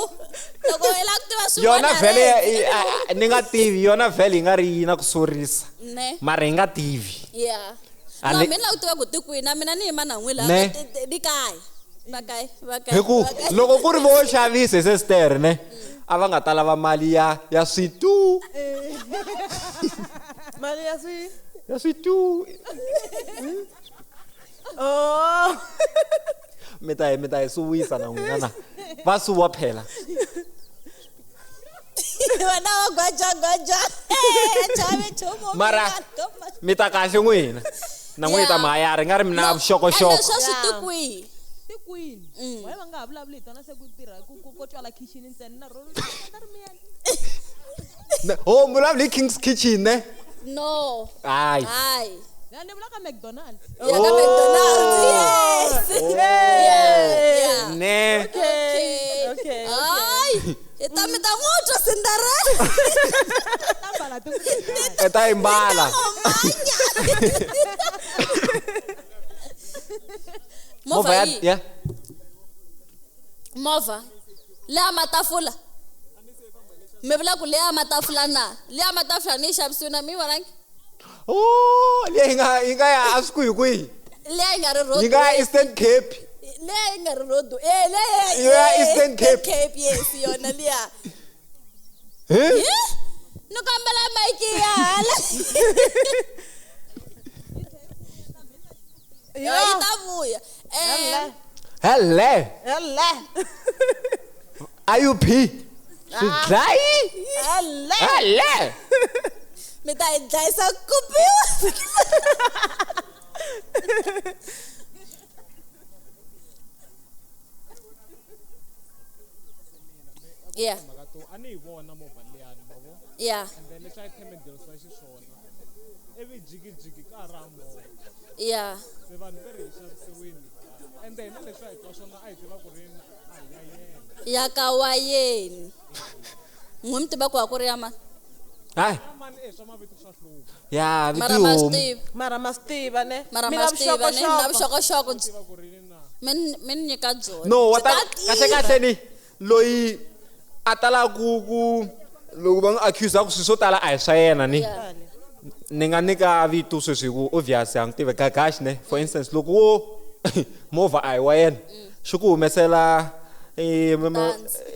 loko i lava ku tiva Yona swin'wana vhele rent. ni nga tivi yona vhele yi nga ri yi na ku sorisa. Ne. Mara hi nga tivi. Yeah. A No, ni- mina lava ku tiva ku ti kwihi na mina ni yima na n'wi laha Ne. di kaye va kaye va kaye Hi ku va kaye. loko ku ri vo xavisa hi sestere ne a va nga ta lava mali ya switu. Mali ya swi Ya switu. Oh. Mi ta hi suwisa na n'wina na. Va suwa phela. Wena wa gwaja gwaja. Chavi nchumu. Mara mi ta kahle n'wina. Na n'wina ta Yeah. mahayari nga ri mi na Ene vuxokoxoko. sweswi ti kwihi? Ti kwini? Why va nga ha vulavuli hi tona se ku tirha ku ko twala kitchen ntsena na rona na ri miyela. Oh, vulavula hi King's Kitchen ne? No. Hayi. Hayi. Ya ni vula ka McDonald's. Ya ka McDonald's. Yes. Oh. Yeah. Yeah. Ne. Okay. Okay. Hayi. Hi ta mi ta n'wi twa Cinderella. Ta mbala ti I ta yi mbala. Movha ya yi. ya. Movha. Leya matafula. Mi vula ku leya matafula na? Leya matafula ni yi xavisiwile na mi yi vonangi? Oh, leyi yi nga ya a swi kwihi kwihi. Leya yi nga ri road. Yi nga ya Eastern Cape. Leya yi nga ri road. Eh, leya Ya Eastern Cape. Cape, yes, yona liya. He? Ni kombela mike ya hala. Yo, yi ta vuya. Eh, Hele. Hele. IUP. Swidlayi. Hele. Hele. Mi ta yi dlayisa ku kupiwa. Yeah. Mhaka to a ni yi vona movha liyani ma vo. Yeah. And then leswi a yi themendherisiwa xiswona ivi jikijiki ka ha ri ha movha. Yeah. Se vanhu ve ri hi xavisiwini ende hina leswi a hi twa swona a hi tiva ku ri a hi ya yena. Ya ka wa yeni. N'wi mi tiva ku a ku ri ya mani? Hayi. Ya mani e swa mavito swa hlupha. Ya Mara ma swi vito. tivi. Mara ma swi tiva ne. Mara Mi ma na swi tiva ne? Mi na vuxokoxoko. vuxokoxoko byi. Mi ni nyika byona. No, wa Byi ta ta kahle tirha. kahle ni loyi a tala ku loko va n'wi accuse ku swilo swo tala a hi swa yena ni. Yeah. Ni nga nyika vito sweswi hi ku obvious a n'wi tivi Gagash ne for instance loko wo movha a hi wa yena xi ku humesela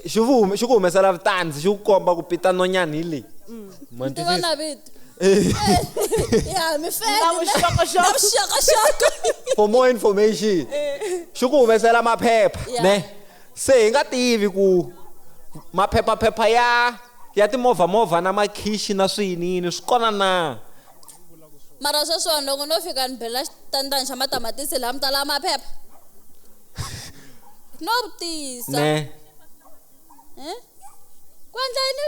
xi ku humesela vutanzi xi ku komba ku pita nonyani hi leyi. Ma Mi tiva twisisa? na vito. Ya mi fele. Na vuxokoxoko. Na vuxokoxoko. For more information xi ku humesela maphepha Yeah. ne se hi nga tivi ku maphephaphepha ya timovha movha na makhishi na swiyiniyini swi kona na. Mara sweswiwani loko no fika ni bela xitandani xa matamatisi laha mi ta lava maphepha. No vutisa. Ne. Eh? Ku endla yini?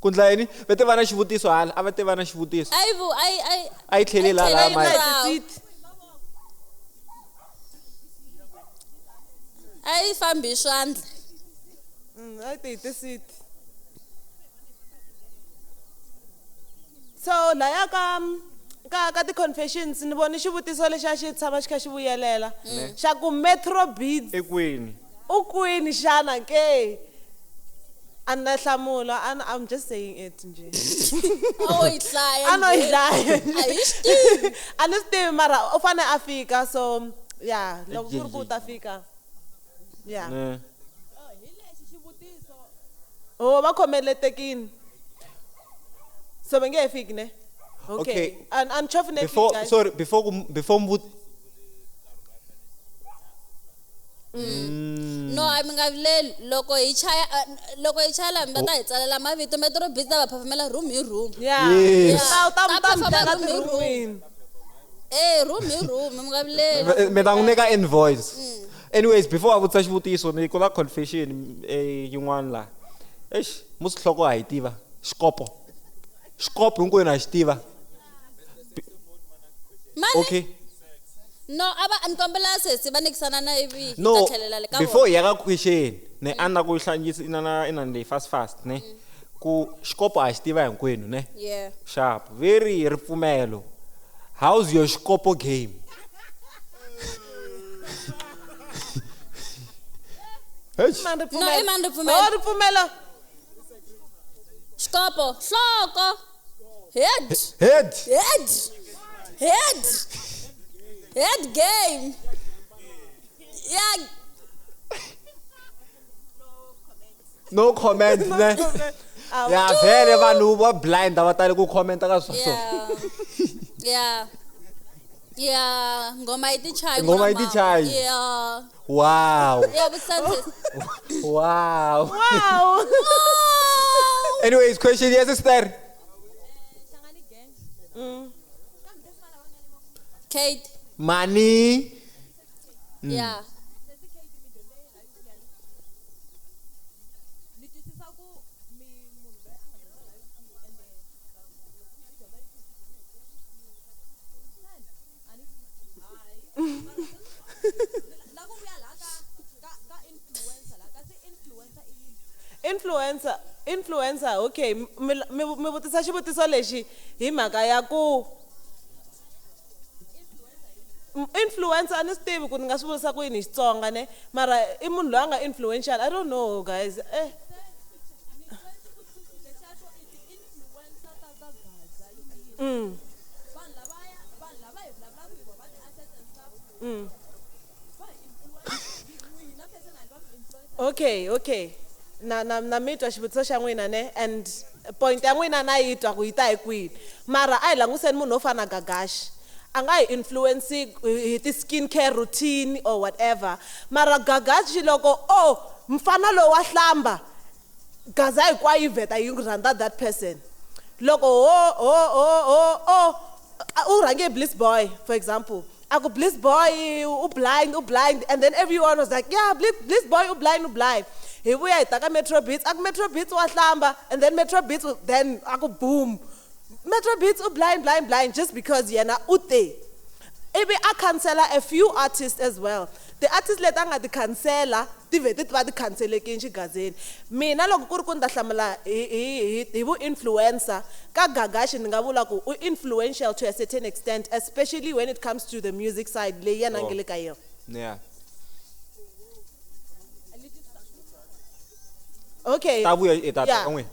Ku ndla yini? Va te va na xivutiso hala, a va te va na xivutiso. A yi vu a yi a yi A yi tlheli laha laha a yi mike. tlheli A yi fambi hi swandla. A yi ti hi ti-seat. So laya ka ti-confessions ni vone xivutiso lexi a xi tshama xi kha xi vuyelela xa ku Metro Beats I kwini? u kwini xana ke? A ni na nhlamulo, I'm just saying it nje. A wo yi hlaya. A no yi hlaya. A hi swi tivi. A ni swi tivi mara u fane a fika so yeah, loko ku ri ku u ta fika. Yeah. Ne. Oh, va khomeletekini. So va nge he fiki ne? Okay. Okay. Unfortunately, Before guys. sorry, before ku before mvut No, a mi nga vileli loko hi chaya loko hi chaya laha mi va ta hi tsalela mavito Metro Beats ta va phafamela room hi room. Yeah. Yes. Ta Ta ta ta performa teka room hi room. ti-room-ini. Eh, room hi room mi nga vileli. Mi ta n'wi nyika invoice. Anyways, before a vutisa xivutiso ni ku na confession yin'wana laha. Eish, musi nhloko ha yi tiva. Xikopo. Xikopo hinkwenu ha xi tiva. Mani? Okay. No, a va ni kombela sesi va nikisana na ivi hi ta No, tlhelela le ka before vona. hi ya ka question, ne a na ku hlangisa inana inani leyi fast fast ne. Ku xikopo ha xi tiva hinkwenu ne. Yeah. Sharp, very ripfumelo. How's your xikopo game? Eish. Man No, ripfumelo. i mani ripfumelo? Oh, ripfumelo. Xikopo, nhloko. Head. Head. Head. Head. Head game. Yeah. No comment ne. Ya vhele vanhu va blind a va tali ku commenta ka swa so. Yeah. Yeah. Yeah, ngoma yi tichayi. Ngoma yi tichayi. Yeah. Wow. Yeah, but senses. Wow. Wow. Anyways, question yes sister. Kate. Money. Yeah. Influencer, influencer, okay. Mi vutisa xivutiso lexi hi mhaka ya ku influencer a ni swi tivi ku ni nga swi vurisa ku yini hi Xitsonga ne mara i munhu loyi a nga influential. I don't know guys. Eh. Okay, okay. Na mi twa xivutiso xa n'wina ne and point ya n'wina na yi twa ku yi ta hi kwini. Mara a hi languseni munhu wo fana na Gagashi. A nga hi influence hi ti-skin care routine or whatever. Mara Gagashi loko oh mfana lowu wa hlamba Gaza hinkwayo yi vheta yi rhandza that person. Loko ho u rhange Bliss Boy for example. A ku Bliss Boy u blind u blind and then everyone was like yeah Bliss Boy u blind u blind. Hi vuya hi ta ka Metro Beats, a ku Metro Beats wa hlamba and then Metro Beats then a ku boom. Metro Beats u blind blind blind just because yena u te. Ivi a cancela a few artists as well. The artists leti a nga ti cancela ti vhete ti va ti cancelekini xigazeni. Mina loko ku ri ku ni ta hlamula hi vu-influencer ka Gagashi ni nga vula ku u influential to a certain extent, especially when it comes to the music side leyi yena a nga le ka yona. Yeah. Okay. Ta vuya i ta ta Yeah. ka n'wina.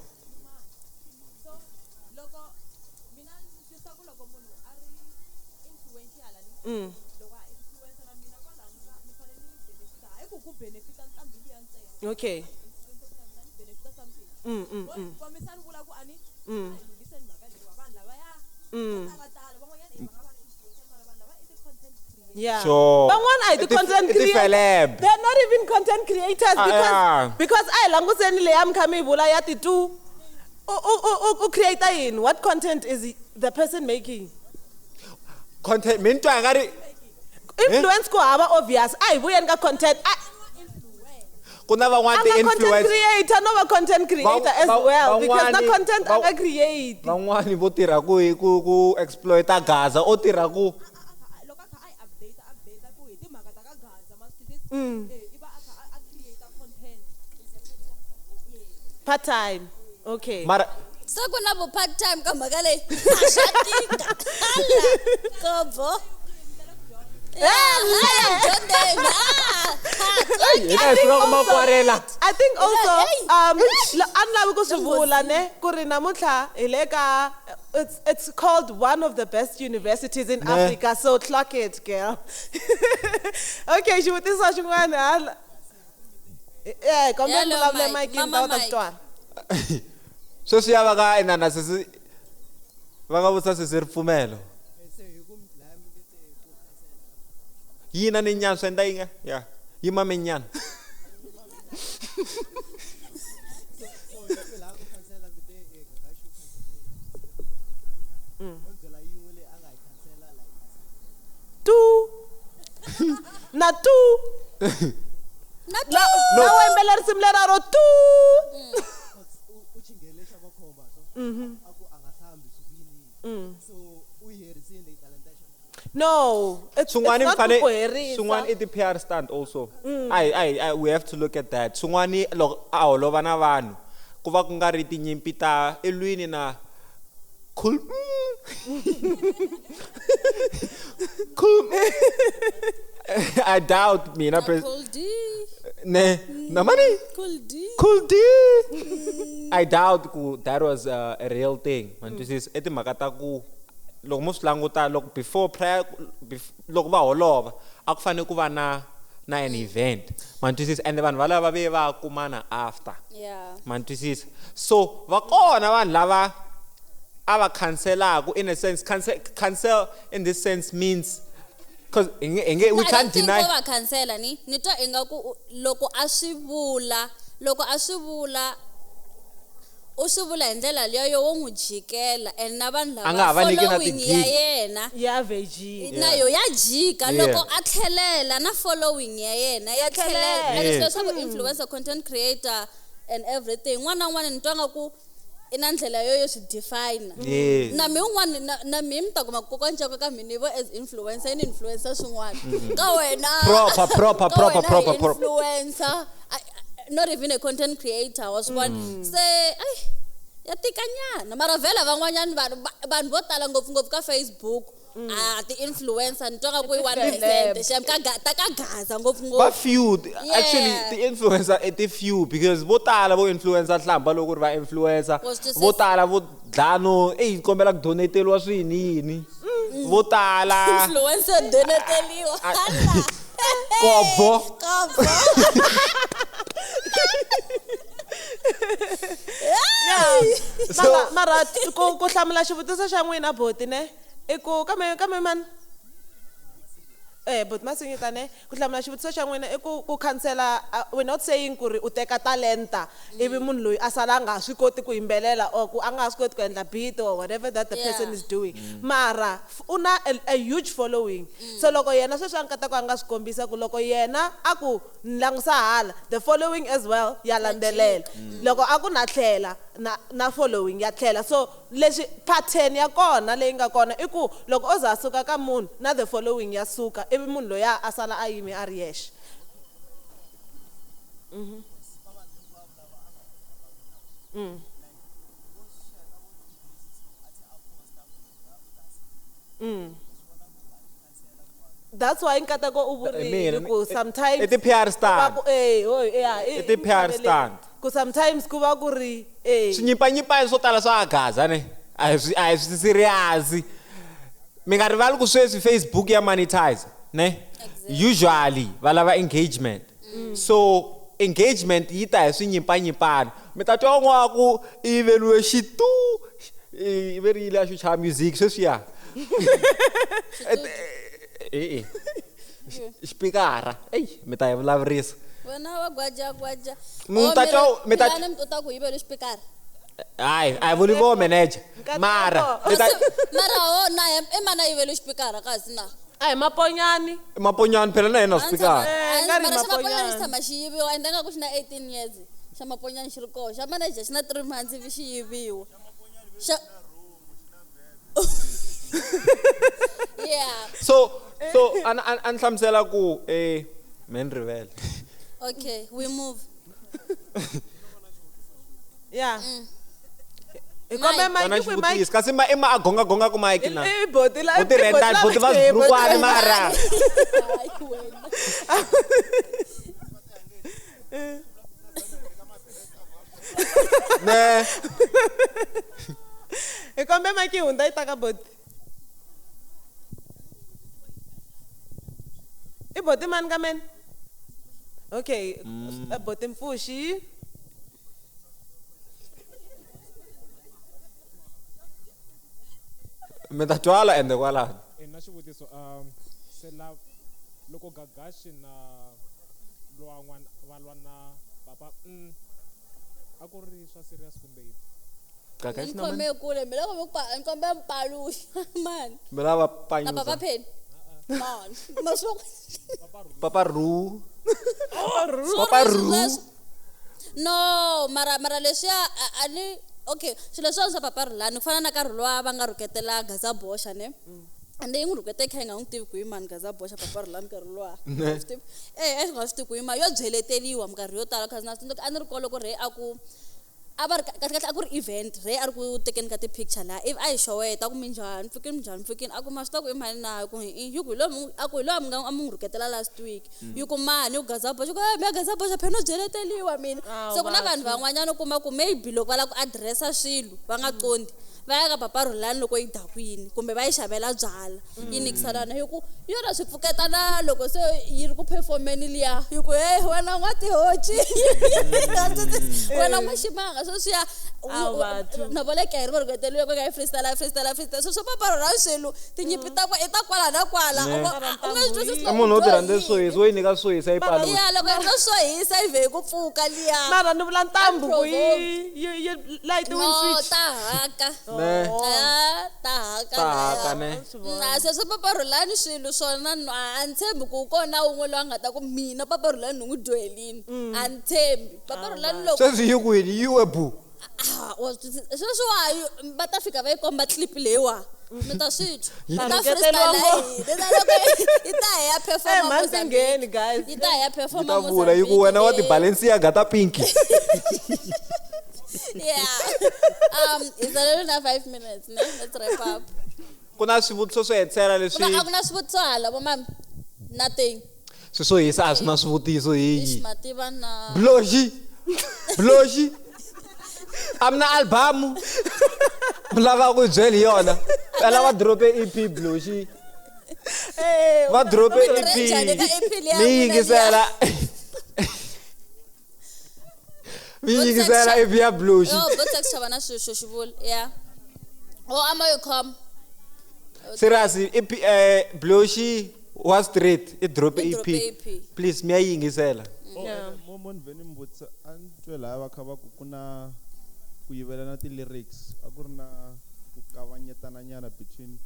Okay. Yeah. Sure. Van'wana a hi ti-content I ti creators. celeb. They're not even content creators Ah, yeah. because a hi languseni leyi a mi kha mi yi vula ya ti-two. U create yini? What content is the person making? Content mi ni twa nga ri Influence ku hava obvious. A hi vuyeni ka content. Ku na van'wana A nga content ti-influence creator no va content creator as well because na content a nga create. Van'wani vo tirha ku hi ku exploita Gaza o tirha ku Part time. Okay. Mara Se ku na vu part time ka mhaka leyi. A swa tika. Hala. Kobo. Yeah, hina hi suka ku makwarela. I think also Hey. A ni lavi ku swi vula ne ku ri namuntlha hi le ka it's called one of the best universities in Ne. Africa, so clock it girl. Okay, xivutiso xin'wana hala. Eh, kombela Hello, vulavula Mike. mic-ini Mama ta ta Mike. twa. Sweswi ya va ka inana sesi va nga vutisa sesi ripfumelo. Yina ni nyana swi endla yi nga ya yima mi nyana. Tu. Na tu. Na La No. na wembela risimu lera ro tu. No, it's Swin'wana not mi fane ku herisa. swin'wana i ti-PR stunt also. I we have to look at that. Swin'wana loko a holova na vanhu ku va ku nga ri tinyimpi ta elwini na cool. Cool. I doubt mina Cool D. Ne na mani? Cool D. Cool D. I doubt ku that was a real thing. Man, twisisa i timhaka ta ku loko mo swi languta loko before prior loko va holova a ku fanele ku va na an event. Man, twisisa and vanhu valava va ve va kumana after. Yeah. Man, twisisa. So va kona vanhu lava a va cancelaku in a sense, cancel in this sense means because we can't deny va cancela ni ni twa ingaku loko a swi vula u swi vula hi ndlela leyo yo wo n'wi jikela and na vanhu A nga ha va nyiki na following ya ti-gig. yena ya veggie na yo ya jika Yeah. loko a tlhelela na following ya yena ya tlhelela and Yeah. swilo swa ku influencer content creator and everything n'wana na un'wana ni twa nga ku i na ndlela yo yo swi define. Yes. Na mi un'wana na mi mi ta kuma kokwana Nchako ka mina vo as influencer i ni influencer swin'wana ka wena Proper, proper, ka proper, wena proper, hi proper. influencer not even a content creator wa swi vona se ai ya tikanyana mara vhela van'wanyana vanhu vanhu vo tala ngopfungopfu ka Facebook a ti-influencer ni twa nga ku i 1% xem ka ta ka Gaza ngopfungopfu Va few Yeah. actually ti-influencer i ti-few because vo tala vo influencer hlamba loko ku ri va influencer Was just vo tala vo dlano eyi kombela ku donateriwa swini yini vo tala influencer donateliwa Kobvo. Kobvo. Mara mara ku hlamula xivutiso xa n'wina boti ne i ku kambe mani boti Masinyita ne ku hlamula xivutiso xa n'wina i ku ku khansela we're not saying ku ri u teka talenta ivi munhu loyi a sala a nga ha swi koti ku yimbelela or ku a nga ha swi koti ku endla beat or whatever that the person is doing mara u na a huge following so loko yena sweswi a nkateko a nga swi kombisa ku loko yena a ku ni langusa hala the following as well ya landzelela loko a ku na tlhela na following ya tlhela so leswi pattern ya kona leyi nga kona i ku loko o za a suka ka munhu na the following ya suka ivi munhu loyi a sala a yime a ri yexe. That's why nkateko u vurile ku sometimes i ti-PR stunt. I I ti-PR stunt. Ku sometimes ku va ku ri swinyipanyipani swo tala swa Gaza ne a hi swi serious mi nga rivali ku sweswi Facebook ya monetize ne usually va lava engagement so engagement yi ta hi swinyipanyipani mi ta twa un'wana ku i yiveriwe xitu i verile a xo chaya music sweswiya e xipikara eyi mi ta yi vulavurisa wena wa gwaja gwaja Mi ta twa- mi ta- u ta ku yivela xipikara hayi a hi vuli vo manager mara mi ta mara ho na i mana yivela xipikara kasi na a hi maponyani maponyani phela na yena swipikara nga ri mara xa maponyani xi maponyani. tshama xi yiviwa ende nga ku xi na 18 years xa maponyani xi ri koho xa manager xi na 3 months ivi xi yiviwa xa yeah so a ni hlamusela ku me ni rivele okay we move yeah hi kombe Vana mike kwi mike xivutiso kasi i ma a gongagonga ku mike na i boti la u ti renta boti va swiburukwani mara Hayi wena ne hi kombe mike yi hundza yi ta ka boti i boti mani ka meni okay boti Mpfuxi mi ta twala ende kwalano na xivutiso se la loko Gagashi na lowan'wana va lwa na papa a ku ri swa serious kumbe yini Gagashi ni na mani? khome kule mi loko mi ku ni kombe mpaluxa mani mi lava na papa panyuza Penny mani maswo papa ru papa ru no mara mara leswiya a ni okay swilo leswiya swa papa Rhulani ku fana na nkarhi luwa va nga rhuketela Gaza Boxa ne ende yi n'wi rhukete kha yi nga n'wi tivi ku i mani Gaza Boxa papa Rhulani nkarhi luwa a nga swi tivi ku i mani yo byeleteriwa minkarhi yo tala cause na tsundzuka a ni ri kona loko rhe a ku A va ri kahle kahle a ku ri event re a ri ku tekeni ka ti-picture laha ivi a hi xoweta ku minjhani pfukini minjhani pfukini a ku ma swi tiva ku i mani na ku i yi ku hi loyi a ku hi loyi a mi n'wi rhuketela last week. Yi ku mani yi ku Gaza Boxa ku e mi ya Gaza Boxa phela no byeleteriwa mina. Se ku na vanhu van'wanyana u kuma ku maybe loko va lava ku address-a swilo va nga qondi va ya ka Papa Rhulani loko yi dakwini kumbe va yi xavela byala yi nyikisanana hi ku yona swi pfuketana loko se yi ri ku performeni liya yi ku hey wena n'wa tihoci wena n'wa ximanga sweswiya na vo le kere va rhuketeliwe ku nga yi freestyle freestyle freestyle sweswo Papa Rhulani swilo tinyimpi ta i ta kwala na kwala u nga swi twisisi i munhu wo ti rhandza swo hisa wo yi nyika swo hisa yi paluxa. Ya loko yi ri swo hisa yi vhe hi ku pfuka liya. Mara ni vula ntambu ku yi light no switch. Ta haka. Ne. Ah, ta haka Ta haka, ne. Na sweswo Papa Rhulani swilo swona a ni tshembi ku kona wun'we loyi a nga ta ku mina Papa Rhulani ni n'wi dyohelini. A ni tshembi Papa Rhulani loko sweswi yi kwini yi we bu. Ah, wa swi twisisa. Sweswiwa va ta fika va yi komba clip leyiwa mi ta swi twa. Yi Ta ta freestyle ngopfu. hi loko yi ta hi ya perform Eh, mhani tingheni, guys. Yi ta hi ya perform yi ta vula yi ku wena wa ti-Balenciaga ta pinki. Yeah. Hi salele na 5 minutes ne let's wrap up. Ku na swivutiso swo hetisela leswi A ku na swivutiso hala vo mami nothing. Swi swo hisa a swi na swivutiso Ixi heyi. mativa na Bloxi Bloxi a mi na album mi lava ku hi byela hi yona phela va drope EP Bloxi va drope U EP tirhe njhani ka EP liya mi n'wina yingisela mi yingisela EP ya Bloxi. Yo, Botex xava na swilo xo xi vula. Yeah. Oh, ama yi khoma. Serious EP Bloxi wa street i drope I EP. drope EP. Please mi ya yingisela. Mo mo ni vhe ni mi vutisa a ni twe laya va kha va ku ku na ku yivelana ti-lyrics a ku ri na ku kavanyetana nyana between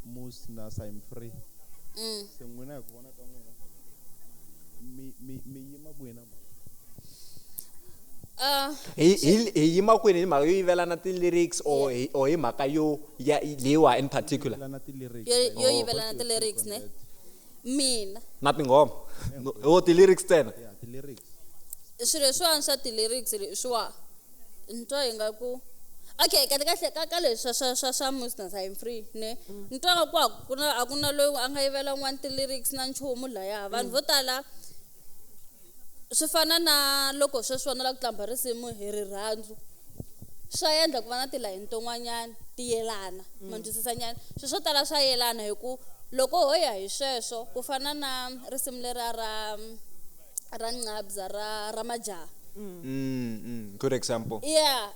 Moose na Sim Free. Se n'wina hi ku vona ka n'wina mi yima kwini na mhaka? Hi yima kwini hi mhaka yo yivelana ti-lyrics or hi mhaka yo ya leyiwa in particular? Yivelana ti-lyrics. Yo yivelana ti-lyrics ne. Mina na tinghoma. O ti-lyrics ntsena. Yeah, ti-lyrics. Swilo leswiwani swa ti-lyrics leswiwa ni twa hi nga ku okay kahle kahle ka leswi swa Moose na Sim Free ne ni twa nga ku a ku na loyi a nga yivela n'wana ti-lyrics na nchumu laya vanhu vo tala swi fana na loko sweswi va la ku tlamba risimu hi rirhandzu swa endla ku va na tilayini tin'wanyana ti yelana ma ni twisisa nyana swilo swo tala swa yelana hi ku loko ho ya hi sweswo ku fana na risimu leriya ra Nqabza ra majaha. Good example. Yeah.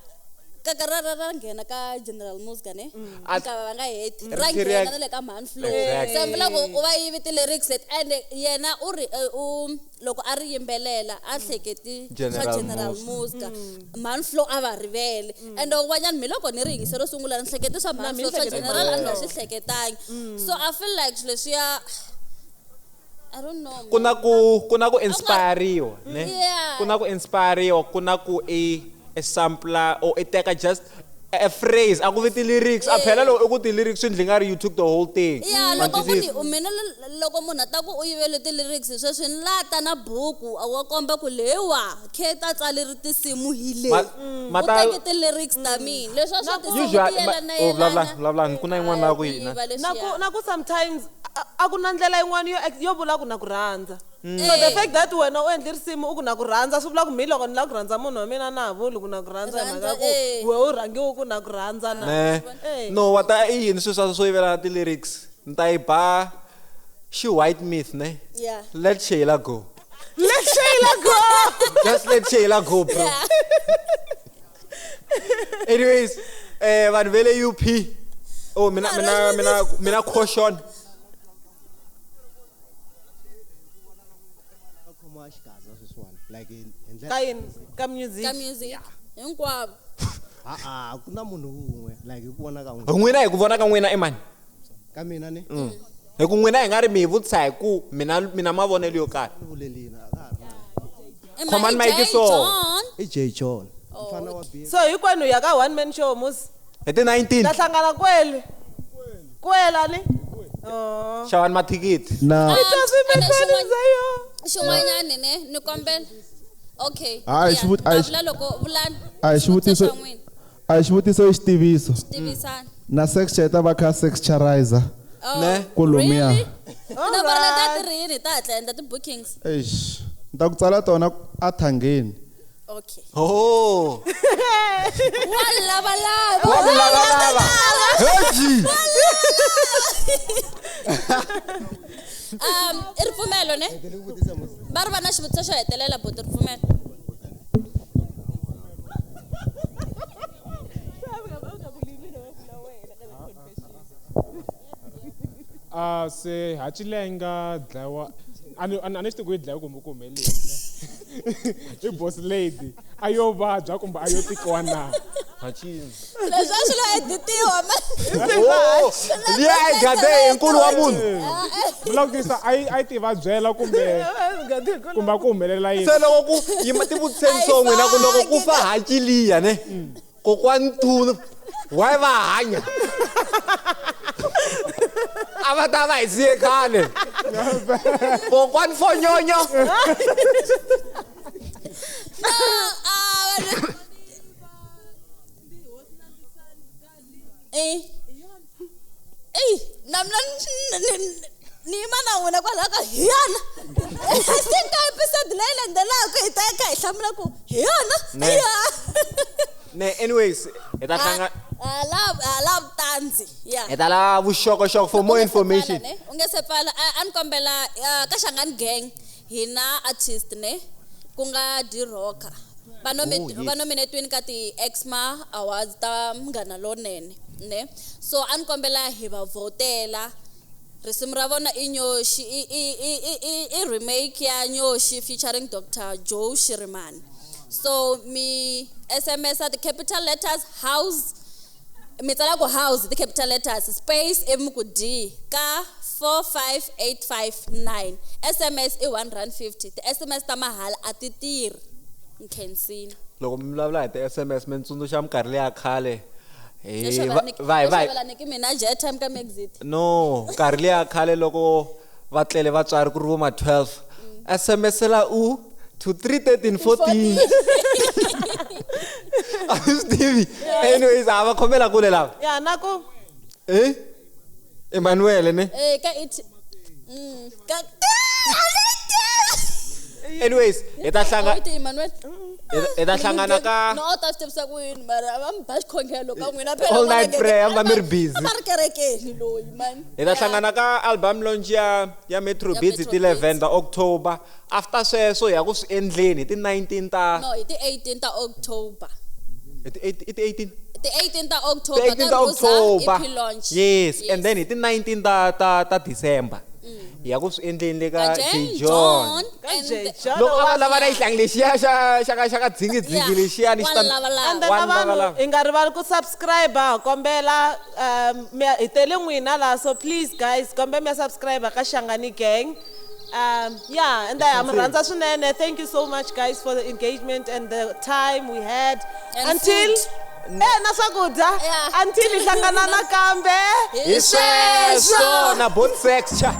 Kaka ra nghena ka General Muzka ne ka va nga heti ra Ri nghena na le ka Mhan Flow. Exactly. Se vula ku u va yivi ti-lyrics leti and yena u ri u loko a ri yimbelela a hleketi swa General General Muzka Mhan Flow a va rivele and un'wanyana mi loko ni ri yingiselo sungula ni hleketi swa Mhan mi Flow swa hlekete General a ni nga Mhan swi hleketangi. So I feel like swilo leswiya I don't know. Ku na ku inspire-iwa ne. Yeah. Ku na ku inspire-iwa ku na ku i sampler or i teka just a phrase a ku vi ti-lyrics a phela loko i ku ti-lyrics swi ndli nga ri you took the whole thing. Yeah, Ma loko ku ni twisisa? mina loko munhu a ta ku u yivele ti-lyrics sweswi ni lata na buku a wa komba ku leyiwa khe ta tsaleri tinsimu hi leyi. U teke ti-lyrics ta mina leswi swa tinsimu ti yelana Oh, vulavula yelana. vulavula ku na yin'wana la ku yina. Yiva Na leswiya. ku na ku sometimes a ku na ndlela yin'wana yo vula ku na ku rhandza. So the fact that wena u endle risimu u ku na ku rhandza swi vula ku mi loko ni lava ku rhandza munhu wa mina na ha vuli ku na ku rhandza hi mhaka Rhandza, ku eh. wehe u rhangiwe ku na ku rhandza na. Ne. Eh. No, wa ta i yini swilo swa swo yivelana ti-lyrics? Ni ta yi ba xi white myth ne. Yeah. Let Shayla go. Let Shayla go. Just let Shayla go, bro. Yeah. Anyways, vanhu va le UP. Oh, mina caution. A khomiwa xigaza sweswiwani like hi ndlela Ka yini? Ka music. Ka music. Hinkwavo. a ku na munhu wun'we like hi ku vona ka n'wina. N'wina hi ku vona ka n'wina i mani? Ka mina ni? Hi ku n'wina hi nga ri mi hi vutisa hi ku mina mavonelo yo karhi. Ni vulelini a ka ha ri na. I mani? Khomani mic J. so. John. I J John. Mfana wa B. So hinkwenu hi ya ka one man show musi. Hi ti 19. Ta hlangana kwele. Kwela ni? Oh. Xavani mathikithi. Na I ta swi Ene methani zayo. Xin'wanyani ne ni kombela Okay. Hayi, Yeah. a hi Na vula loko vulani. A hi xivutiso xa n'wina. A hi xivutiso i xitiviso. Tivisani. Na sex cha ta va kha sex charizer. Oh, Ne? Kolomiya. really? Tinomboro leti a ti ri yini ta hatla endla ti-bookings. Eish. Ni ta ku tsala tona a thangeni. Okay. Oh. Wa lavalava. Wa lavalava. Heji. I ripfumelo ne? Va ri va na xivutiso xo hetelela buti ripfumelo. A se hachi leyi nga dlayiwa a ni swi tivi ku yi dlayiwa kumbe ku humeleli i boss lady a yo vabya kumbe a yo tikiwa na? Leswi a swi lo editiwa ma. Oh, liya a yi gade hi nkulu wa munhu. Vula ku tisa a yi ti vabyela kumbe a ku humelela yini? Se loko ku yima tivutiseni so n'wina ku loko ku fa hachi liya ne, kokwani Ntunu why va hanya? A va ta va hi siye khale. Kokwani Fonyonyo. No, ah, eh. Ey, na mina ni yima na n'wina kwalaho ka hi yona. I think ka episode leyi landzelaka hi ta ya kha hi hlamula ku hi yona. Ne. Hi yona. Ne, anyways, hi ta hlanga Hala vutanzi. Yeah. hi ta lava vuxokoxoko for more information. Ne? U nge se pfala a ni kombela ka Shangani Gang hi na artist ne ku nga D Rocker. Va Oh, yes. va nominatiwini ka ti Exma Awards ta Munghana Lonene ne. So a ni kombela hi va vhotela. Risimu ra vona i Nyoxi i remake ya Nyoxi featuring Dr. Joe Shirimani. So mi SMS the capital letters house mi tsala ku house the capital letters space ivi ku D ka 45859. SMS i 1 rand 50. Ti-SMS ta mahala a ti tirhi. Nkhensini. Loko mi vulavula hi ti-SMS mi tsundzuxa minkarhi leya khale. Hi va va hi va Xavela ni ki mina airtime ka Maxit. No, nkarhi leya khale loko va tlele vatswari ku ri vo ma 12. SMS la u to 3 13 14. A mi swi tivi. Anyways, a va khomela kule lava. Ya na ku Eh? Emmanuel ne? Eh ka it ka Anyways, hi ta hlanga Wait, Emmanuel. hi ta hlangana ka No, ta swi tivisa ku yini mara va mi ba xikhongelo ka n'wina phela All night n'wana prayer, va mi ri busy. A va ri kerekeni loyi man. Hi ta hlangana ka album launch ya Metro Ya Beats hi Metro ti 11 ta October. After sweswo hi ya ku swi endleni hi ti 19 ta No, hi ti 18 ta October. hi ti 8 i ti 18 Ti 18 ta ti October 18 ka ta Rosa October. EP launch. Yes, and then hi ti 19 ta December. Hi ya ku swi endleni le ka Ka J Jen John. John ka and J John. Loko a va lava na xihlangi lexiya xa ka dzingidzingi Yeah. lexiya ni xi ta Wa lavalava. And then Wa na vanhu lavalava. hi nga rivali ku subscribe kombela hi tele n'wina laha, so please guys, kombe mi ya subscribe ka Shangani Gang. Yeah, and I am rhandza swinene. Thank you so much guys for the engagement and the time we had. And Until food. eh na swakudya. Yeah. Until hi hlangana nakambe. Hi sweswo na both sex cha.